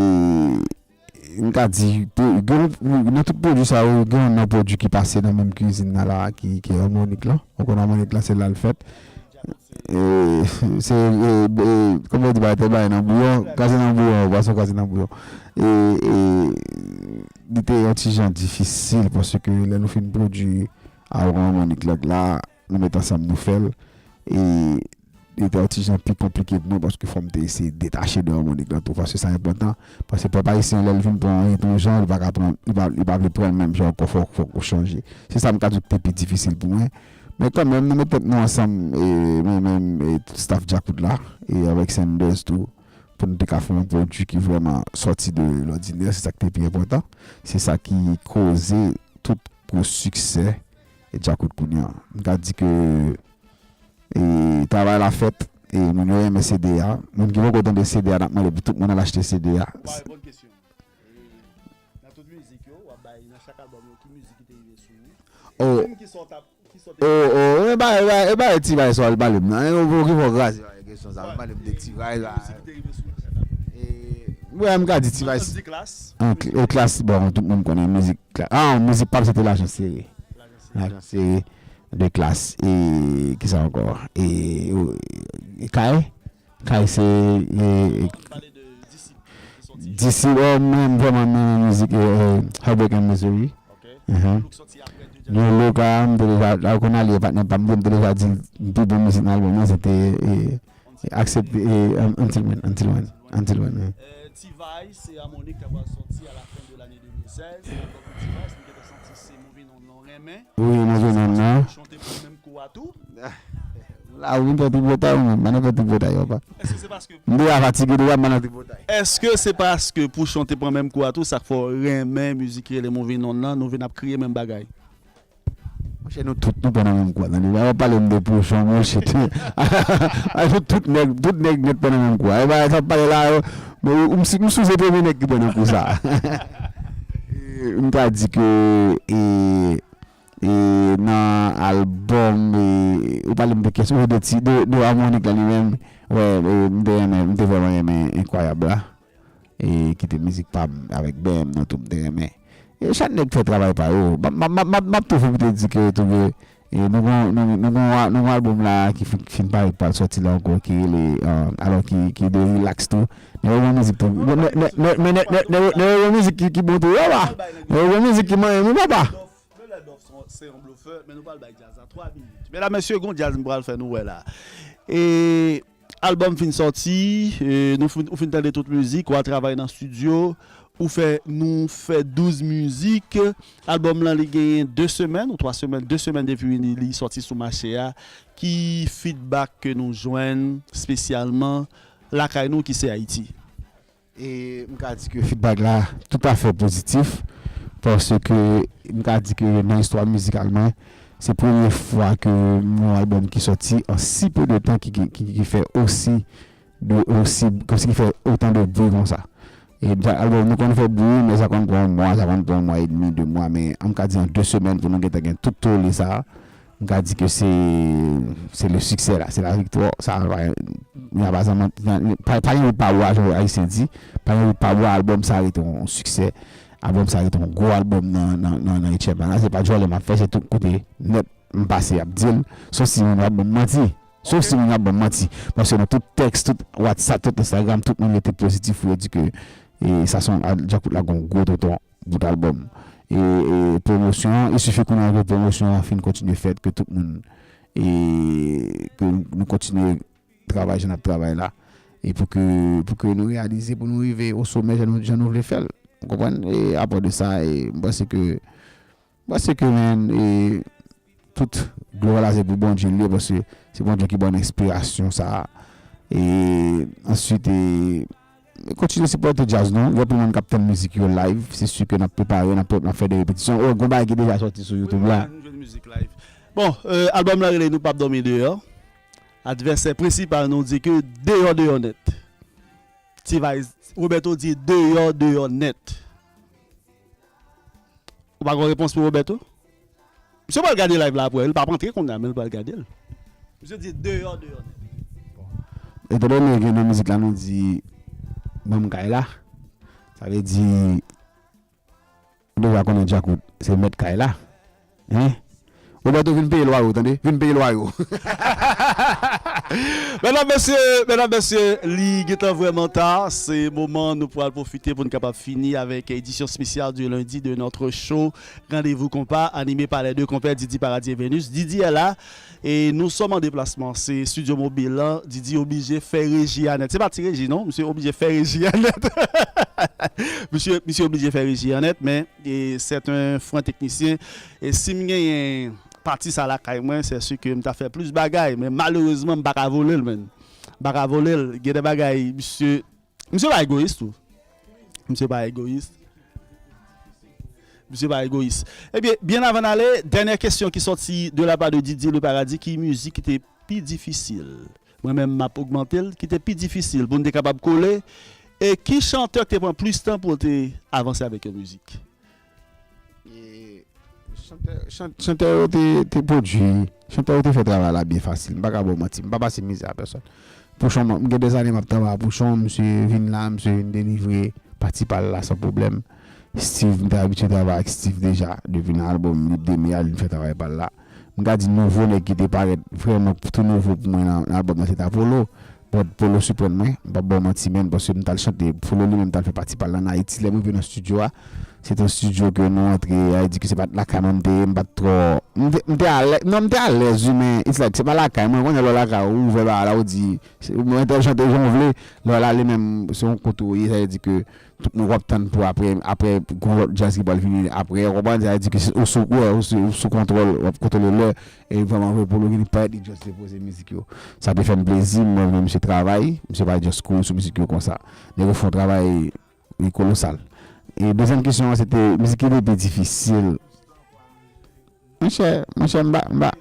m ka di, te- gen, nan tout pwodui sa yo, gen yon nan pwodui ki pase nan menm kwizin nan la, ki, ki Harmonik lan. Ou konn Harmonik lan, se la l fèt. E, se, e, e, kòman yo di bagay, te bay nan bouyon, kraze nan bouyon, pwason kraze nan bouyon. E, e, li te yon ti jan difisil, paske lè nou fin pwodui Harmonik lòt la, nou met ansanm, nou fè l. E, li te yon ti jan pi konplike pou mwen, paske fò m te eseye detache de Harmonik lan tou, paske sa enpòtan. Paske pèp ayisyen, lè l vin pran yon rit yon jan, li pa ka pran, li pa, li pa vle pran l menm jan ankò, fòk, fòk ou chanje. Se sa m ka di w ki te pi difisil pou mwen. Men kanmenm, nou met tèt nou ansanm, e, mwen menm, e, tout staff Djakout la, e avèk Sanders tou, pou nou te ka fè yon pwodui ki vrèman sòti de lòdinè, se sa ki te pi enpòtan. Se sa ki koze tout gwo siksè Djakout kounye a. M ka di ke e, travay la fèt, e, moun yo renmen C D a. Moun ki poko tande C D a, n ap mande pou tout moun al achte C D a. Ba repon kesyon. E, nan tout mizik yo, w ap bay nan chak albòm yo, ki mizik ki te rive sou ou? Oh, Menm ki sa w t ap, ki sa w te oh, oh, e ba, e ba, e ba T-Vice w al pale m nan. E, ou ki fò kraze kesyon sa, ou pale m de T-Vice la. Mizik ki te rive sou ou nan chak albòm? E, wè, m ka di T-Vice. Nan Klass. An, Klass, bon, tout moun konnen mizik Klass. Ah, mizik pa m se te Lajan Sere. Lajan Sere. Lajan Sere. De Klass, e kisa ankò? E, e Kay? Kay se, e, Disip, oh, mwen vrèman renmen mizik, e, e, Heartbreak and Misery. Mhm. New Look a, m te deja, la ou konn ale, patnè pa m, m te deja di l pi bon mizik nan albòm nan, se te, e, e, Aksepte, e, Until When, Until When, Until When, wi. T-Vice e Harmonik ki pral sòti a la fen de lane de mil sèz. Albòm T-Vice, nou gentan santi se Move Non Non renmen. Wi, Move Non Non. Chante pou menm kou a tou. La, ou vin fè tripotay, ou menm. Pa nan fè tripotay, papa. Èske se paske M deja fatige deja, m pa nan tripotay. Èske se paske Pouchon te pran menm kou a tou, sa k fè w renmen mizik ki rele Move Non Nan, nou vin ap kriye menm bagay? Monchè, nou tout, nou pran nan menm kou a, tande. Lè w ap pale m de Pouchon, bullshit. Nou tout nèg, tout nèg nèt pran nan menm kou a. E bagay sa ap pale la, yo, men ou, m si-, m sipoze premye nèg ki pran nan kou sa. E, m ta di ke, e, e, nan albòm, e, ou pale m de kesyon, de ti, de, de Harmonik la li menm. Wè, e, m te renmen, m te vrèman renmen Enkwayab la. E, ki te mizik pa m avèk B M nan tou, m te renmen. E, chak nèg fè travay pa yo. M ap, m ap, m ap, m ap, m ap tou fè pou te di ke tou vre, e, nou gon, nou, nou gon, nou gon albòm la ki fin, fin parèt pral sòti la ankò, ki rele, e, alò ki, ki de relax tou. Nèg yo gon mizik tou. Men, men, men, men, nèg, nèg, nèg, nèg yo gon mizik ki, ki bon tou, wi, papa. Nèg yo gon mizik ki manyen, wi, papa. Men lè Dòf se yon, se yon blofè, men nou pral bay djaz la twa minit. Medam, mesye, gon djaz m pral fè nou wè la. E albòm fin sòti, e nou fin, ou fin tande tout mizik, w al travay nan estidyo, ou fè, nou fè douz mizik. Albòm lan, li genyen de semèn ou twa semèn, de semèn depi li, li sòti sou mache a. Ki feedback ke nou jwenn espesyalman lakay nou ki se Ayiti? E m ka di ke feedback la toutafè pozitif, paske m ka di ke nan istwa mizikal mwen, se premye fwa ke m gen yon albòm ki sòti an si peu de tan ki, ki, ki, ki fè osi, de, osi, kòmsi ki fè otan de bri konsa. E dja, albòm nou konn fè bri, men sa konn pran yon mwa, sa konn pran yon mwa edmi, de mwa, men m ka di an de semèn pou nou gentan gen tout tole sa a. M ka di ke se, se le succès la, se la victoire. Sa, pa, y a pas, pa, pa gen wout pa bwa, jan ayisyen di. Pa gen wout pa bwa, albòm sa rete yon siksè. Albòm sa rete yon gwo albòm nan, nan, nan, nan ityèm la. Se pa djòlè m ap fè, se tout kote nèt m pase y ap di l. Sof si moun yo ap ban m manti. Sof si moun yo ap ban m manti. Paske nan tout tèks, tout WhatsApp, tout Instagram, tout moun rete pozitif pou yo di ke, e, sa se yon, Djakout la gen yon gwo tonton bout albòm. E, e pwomosyon an, il suffit kounye a ke pwomosyon an fin kontinye fèt, ke tout moun, e ke nou kontinye travay jan n ap travay la. e pou ke, pou ke nou reyalize, pou nou rive o somè jan nou, jan nou vle fè l. Ou konprann? E apre de sa, e m panse ke, m panse ke, men, e tout glwa la se pou Bondye li ye, paske se Bondye ki ban n enspirasyon sa a. E answit, e kontinye sipòte djaz nou. Gen anpil moun k ap tann mizik yo live, se si ke n ap prepare, n ap, n ap fè de repetisyon. O, gon bagay ki deja sòti sou YouTube la. Wi, wi, nou jwenn mizik live. Bon, euh, albòm la rele Nou p ap dòmi deyò. Advèsè prensipal nou di ke deyò, deyò nèt. T-Vice, Roberto di deyò, deyò nèt. Ou pa gon repons pou Roberto? Misye pral gade live la apre, li p ap antre kounye a, men li pral gade l. Misye di deyò, deyò nèt. Etandone gen nan mizik la nou di ban m kay la, sa vle di ou deja konnen Djakout se mèt kay la. Hein? Roberto, vin peye lwa yo, tande? Vin peye lwa yo. Medam, mesye, medam, mesye, li gentan vrèman ta. Se moman nou pral pwofite pou n kapab fini avèk edisyon espesyal du lundi de notre show Rendez-vous Compas, animé par les deux compères Didi Paradis et Venus. Didi est là et nous sommes en déplacement. Se studio mobile la. Didi oblije fè reji a nèt. Se pa ti reji, non. Misye oblije fè reji a nèt. Misye, misye oblije fè reji a nèt, men e, c'est un franc technicien. E si m genyen pati sa lakay mwen, c'est sûr que m ta fè plis bagay, men malerezman, m pa ka vole l, menn. M pa ka vole l. Gen de bagay, misye, misye pa egoyis tou. Misye pa egoyis. Misye pa egoyis. Ebyen, byen avan n ale, dènyè kesyon ki sòti de la part de Didier Le Paradis, ki mizik ki te pi difisil? Mwen menm, m ap ogmante l, ki te pi difisil pou n te kapab kole. E ki chantè ki te pran plis tan pou l te avanse avèk yon mizik? E chantè, chan-, chantè yo te, te pwodui, chantè yo te fè travay la byen fasil. M pa ka ba w manti, m pa pase mizè a pèsòn. Pouchon, m gen dèzane m ap travay a Pouchon, misye vin la, misye vin delivre pati pa l la san pwoblèm. Steve, m te abitye travay ak Steve deja, depi nan albòm Lib Deme a, li fè travay pa l la. M ka di nouvo nèg ki te parèt vrèman tou nouvo pou mwen nan, nan albòm nan, se ta Polo. But Polo siprann mwen, m p ap ba w manti, menn, paske m t al chante, Polo li menm t al fè pati pa l ann Ayiti. Lè m rive nan estidyo a, se te yon estidyo ke nou antre, sa vle di ke se pa t lakay mwen m te ye, m pa t twò, m te, m te alè-, non, m te alèz, wi, men it's like, se pa lakay mwen, konnen lè w lakay ou, ou ouvè bagay la, ou di, se, mwen te chante jan w vle, lè w ale menm, se yon kote w ye, sa vle di ke tout moun w ap tann pou apre, apre, gon lòt djaz ki pral vini apre, ou konprann? Sa vle di ke se, ou sou, ou, ou sou, ou sou kontwòl, w ap kontwole lè, e vrèman vre, Polo vini parèt, li just depoze mizik yo. Sa te fè m plezi, mwen vle misye travay, misye pa just kouri sou mizik yo konsa. Nèg yo fè yon travay, wi, kolosal. E dezyèm kesyon an, se te mizik ki te pi difisil. Monchè, monchè, m pa, m pa,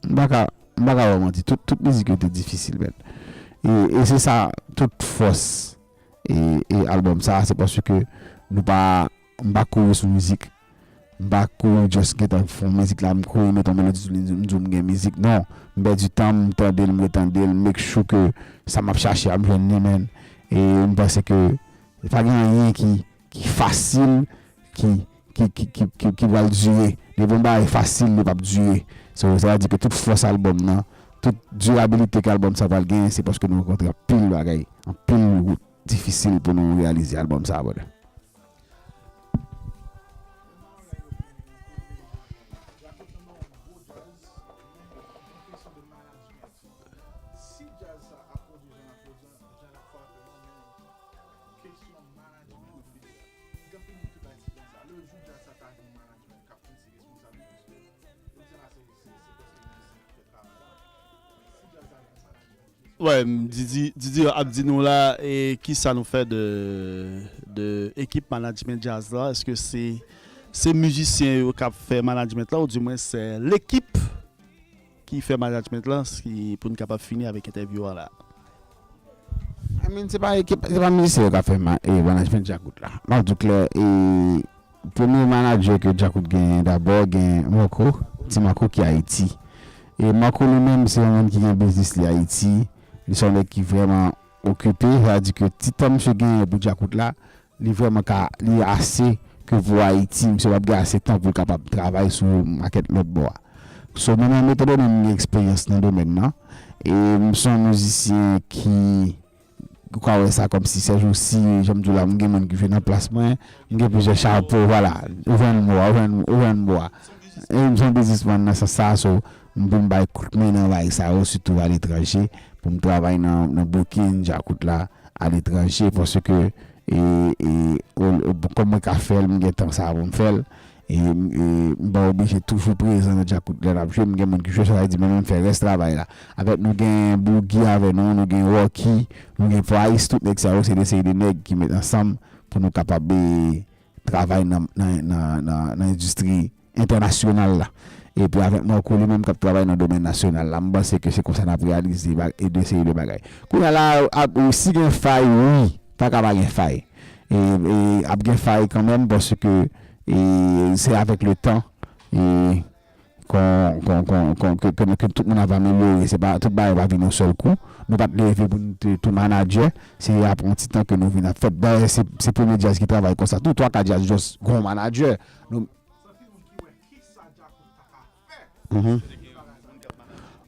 m pa ka, m pa ka ba w manti. Tout, tout mizik yo te difisil, menn. E, e se sa, tout fòs e, e albòm sa, se paske nou pa, m pa kouri sou mizik. M pa kouri just gentan fè yon mizik la, m kouri mete yon melodi sou li, m di w m gen mizik. Non, m pèdi tan m, m tande l, m retande l, m make sure ke sa m ap chache a, m jwenn li, menn. E m panse ke pa gen anyen ki, ki fasil, ki, ki, ki, ki, ki, ki pral dire. Depi yon bagay fasil, li p ap dire. So, sa vle di ke tout fòs albòm nan, tout dirabilite ke albòm sa pral genyen, se paske nou rankontre anpil bagay, anpil wout difisil pou nou reyalize albòm sa, brother. Si djaz sa ap pwodui jan l ap pwodui an, jan l ap frape an, men kesyon management an pi dwat. Gen anpil moun ki bay ti djaz sa. Le jou djaz sa ta gen yon management k ap pran ti responsab li, paske yo di la se, se, se prèske mizisyen k ap fè travay la. Si djaz sa gen management, kesyon Wè, m, Didi, Didi ap di nou la, e kisa nou fè de, de ekip management djaz la? Èske se, se mizisyen yo k ap fè management la, ou di mwen se lekip ki fè management lan, si, pou n kapab fini avèk entèvyou an la. I mean, se pa ekip, se pa mizisyen yo k ap fè ma-, e, management Djakout la. M ap di w klè, e, premye manager ke Djakout genyen dabò, gen Marco, Ti Marco ki Ayiti. E Marco li menm, se yon moun ki gen biznis li Ayiti. Li se yon nèg ki vrèman okipe, sa vle di ke ti tan misye genyen pou Djakout la, li vrèman ka, li ase ke pou Ayiti, misye p ap gen ase tan pou l kapab travay sou makèt lòt bò a. So, mwen menm, etandone m gen eksperyans nan domèn nan, e m se yon mizisyen ki, ou ka wè sa kòmsi sèjousi, jan m di w la, m gen moun ki jwe nan plas mwen, m gen plizyè chapo, vwala, ou jwenn mo a, ou jwenn, ou jwenn mo a. E m se yon biznismann nan sans sa, so, m pou m bay kout men nan bagay sa yo, sitou aletranje, pou m travay nan, nan booking djakout la aletranje, paske, e, e, o, o, kòm mwen ka fè l, m gen tan sa pou m fè l, e, e m pa oblije toujou prezan nan djakout lè n ap jwe, m gen moun ki jwe, sa vle di mwen menm m fè rès travay la. Avèk nou gen Boogie avè nou, nou gen Rocky, nou gen Price, tout nèg sa yo, se de seri de nèg ki met ansanm pou nou kapab, e, travay nan, nan, nan, nan, nan endistri entènasyonal la. Epi avèk Marco li menm k ap travay nan domèn nasyonal la, m panse ke se konsa n ap reyalize ba- e de seri de bagay. Kounye a la, ap, si gen fay, wi, pa ka pa gen fay. E, e ap gen fay kanmenm, paske, e, se avèk le tan, e, kon, kon, kon, kon, ke, ke, ke tout moun ap amelyore. Se pa, tout bagay pa vin yon sèl kou. Nou pa t leve pou nou te tou manadjè. Se apre yon ti tan ke nou vin ap fèt. Dayè, se, se premye djaz ki travay konsa tou. Twa ka djaz just gon manadjè. Nou, Mhm.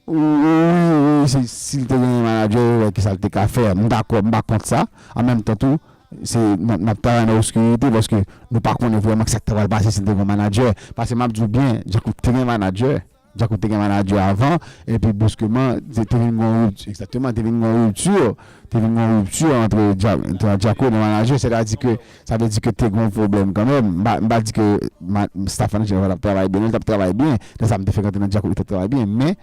Wi, wi, wi, si, si l te gen manadjè, yo wè kisa l te ka fè. M dakò, m pa kont sa. An menm tan tou, se, n ap, n ap travay nan obskirite paske nou pa konnen vrèman kisa k ta pral pase si l te gen manadjè. Paske m ap di w byen, Djakout te gen manadjè. Djakout te gen manadjè avan, epi bruskeman, te, te vin gen yon ripti, egzakteman, te vin gen yon ripti, te vin gen yon ripti antre Dja-, antre Djakout e manadjè, sètadi ke, sa vle di ke te gen yon pwoblèm kanmenm. M pa, m pa di ke ma-, staff an jeneral ap travay byen, non, l t ap travay byen, lè sa m te frekante nan Djakout, li t ap travay byen, men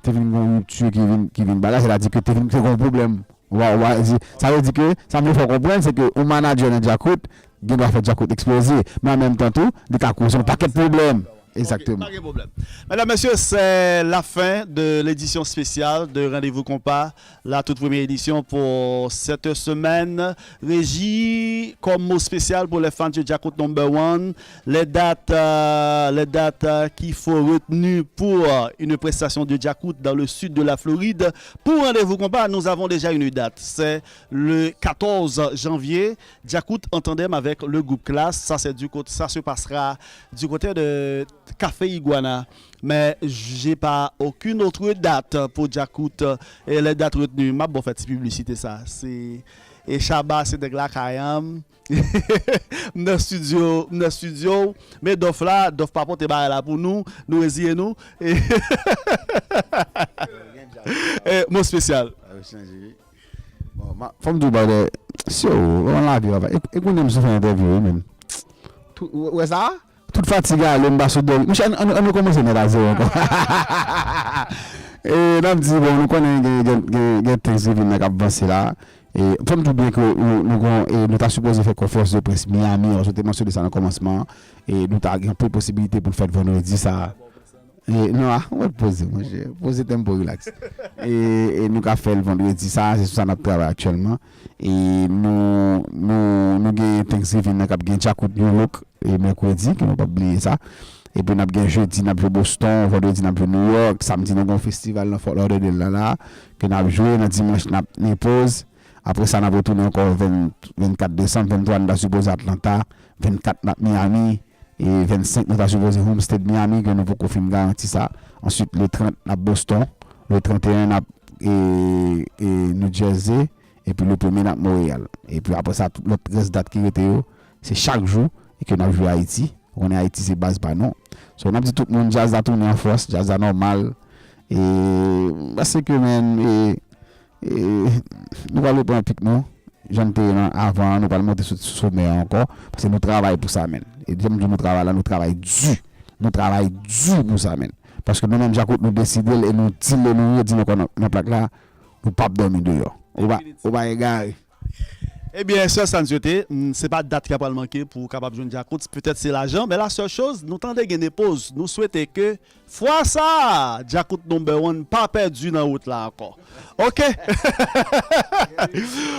te vin gen yon ripti ki vin, ki vin ba la, sètadi ke te vin, te gen yon pwoblèm. Wa, wa, di, sa vle di ke, sa m vle fè w konprann, se ke yon manadjè nan Djakout, gen dwa fè Djakout eksploze, men an menm tan tou, li ka koze yon pakèt pwoblèm. Egzakteman. Pa gen pwoblèm. Mesdames, Messieurs, c'est la fin de l'édition spéciale de Rendez-vous Compas, la toute première édition pour cette semaine. Régie, comme mot spécial pour les fans de Djakout Number One, les dates, euh, les dates, euh, qu'il faut retenir pour, euh, une prestation de Djakout dans le sud de la Floride. Pour Rendez-vous Compas, nous avons déjà une date. C'est le quatorze janvier, Djakout en tandem avec le groupe Klass. Ça, c'est du côté, ça se passera du côté de Café Iguana. Mais j'ai pas aucune autre date pour Djakout. Et les dates retenues, m ap ba w fè ti piblisite sa. Se, e Shabba, se nèg lakay an. M nan studio, m nan studio. Men Dòf la, Dòf pa pote bagay la pou nou. Nou reziye nou. E, e, mo espesyal. Bon, ma, fò m di w bagay, si w, w lavi, papa. E, e kounye a m sou fè entèvyou, wi, menm. Tou, w, w wè sa? Tout fatig ale, m pa sot dòmi. Monchè, ann, ann, ann nou kòmanse nèt a zewo ankò. E, n ap di, bon, nou konnen gen, gen, gen, gen Thanksgiving nan k ap vanse la. E, fò m di w byen ke nou, nou gon, e, nou ta sipoze fè konferans de près Miami, paske w te mansyone sa nan kòmansman an. E, nou ta gen anpil posibilite pou l fèt vandredi sa a. E, non, a, ou mèt poze, monchè. Poze tempo, relax. E, e nou ka fè l vandredi sa, se sou sa n ap travay aktyèlman. E nou, nou, nou gen Thanksgiving nan k ap gen Djakout New Look, e mèkredi, ke nou p ap bliye sa. Epi n ap gen jedi, n ap jwe Boston, vandredi, n ap jwe New York, samdi, nou gen yon festival nan Fort Lauderdale la, la, ke n ap jwe, nan dimanch, n ap Naples. Apre sa, n ap retounen ankò ven, vennkat desanm, venntwa, nou ta sipoze Atlanta, vennkat, n ap Miami, e vennsenk, nou ta sipoze Homestead Miami, ke nou poko fin garanti sa. Answit, le trant, n ap Boston, le tranteyen, n ap, e, e, New Jersey, epi le premye, n ap Montréal. Epi apre sa, tout lòt rès dat ki rete yo, se chak jou, e ke n ap jwe Ayiti. Ou konnen Ayiti se baz pa nou. So, n ap di tout moun, djaz la tounen an fòs, djaz la nòmal. E, paske, men, e, e, nou pral reprann pik nou. Jan n te ye nan avan an, nou pral monte sou, sou somè an ankò. Paske nou travay pou sa, men. E jan m di w, nou travay la, nou travay di. Nou travay di pou sa, men. Paske nou menm, Djakout, nou deside l e nou di l e nou redi l ankò nan, nan plak la, nou p ap dòmi deyò. Ou pa, ou pa egare. Ebyen, sè Sanziote, mm, se pa dat ki pral manke pou w kapab jwenn Djakout. Petèt se lajan, men la sèl choz, nou tande gen de poz. Nou swete ke fwa sa a, Djakout number one pa pèdi nan wout la ankò. OK?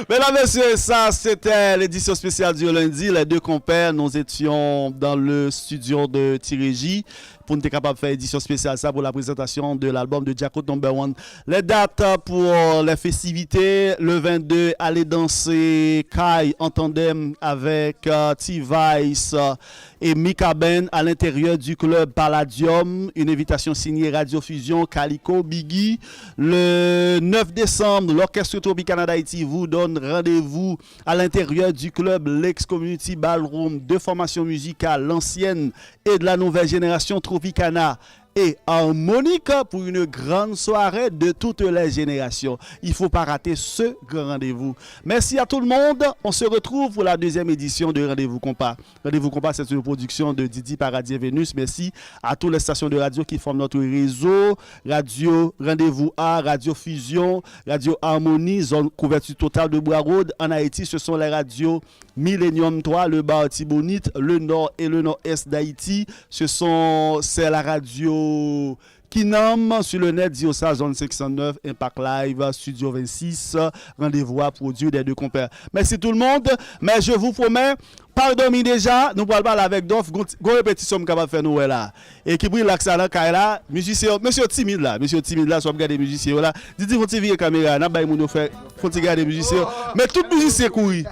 Mesdames, Messieurs, ça, c'était l'édition spéciale du lundi. Les deux compères, nous étions dans le studio de Ti Régie pou n te kapab fè edisyon espesyal sa pou la présentation de l'album de Djakout Number One. Les dates pour les festivités, le vingt-deux, allez danser kay en tandem avec, euh, T-Vice, euh, et Mika Band à l'intérieur du club Palladium. Une invitation signée Radio Fusion, Calico, Biggie. Le neuf décembre, l'orchestre Tropicana d'Haïti vous donne rendez-vous à l'intérieur du club Lex Community Ballroom. Deux formations musicales, l'ancienne et de la nouvelle génération Tropicana, et Harmonica pour une grande soirée de toutes les générations. Il faut pas rater ce grand rendez-vous. Merci à tout le monde. On se retrouve pour la deuxième édition de Rendez-vous Compas. Rendez-vous Compas, c'est une production de Didi Paradis et Vénus. Merci à toutes les stations de radio qui forment notre réseau. Radio Rendez-vous A, Radio Fusion, Radio Harmonie, zone couverture totale de Bwa Rod. En Haïti, ce sont les radios Millennium trois, Le Bar Tibonite, Le Nord et le Nord-Est d'Haïti. Ce sont, c'est la radio Kinam sur le net, Diosa, zone cinq cent neuf, Impact Live, Studio vingt-six. Rendez-vous à produire des deux compères. Merci tout le monde, mais je vous promets, pa dòmi deja, nou pral pale avèk Dòf, gon ti- gon repetisyon m kapab fè nou wè la. Ekip Relax la nan kay la, mizisyen yo, mesye yo timid la, mesye yo timid la, si w ap gade mizisyen yo la, Didi fon ti vire kamera, n ap bay moun yo fè, fon ti gade mizisyen yo, men tout mizisyen kouri.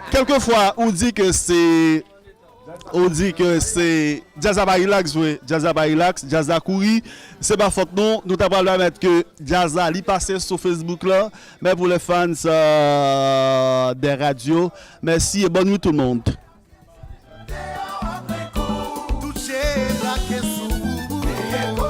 Kèlkefwa, ou di ke se, ou di ke se, djaz la pa relax vre, djaz la pa relax, djaz la kouri, se pa fòt nou, nou ta pral pèmèt ke djaz la, li pase sou Facebook la, men pour les fans euh, des radios, merci et bonne nuit tout le monde. Tout je brake sou ou.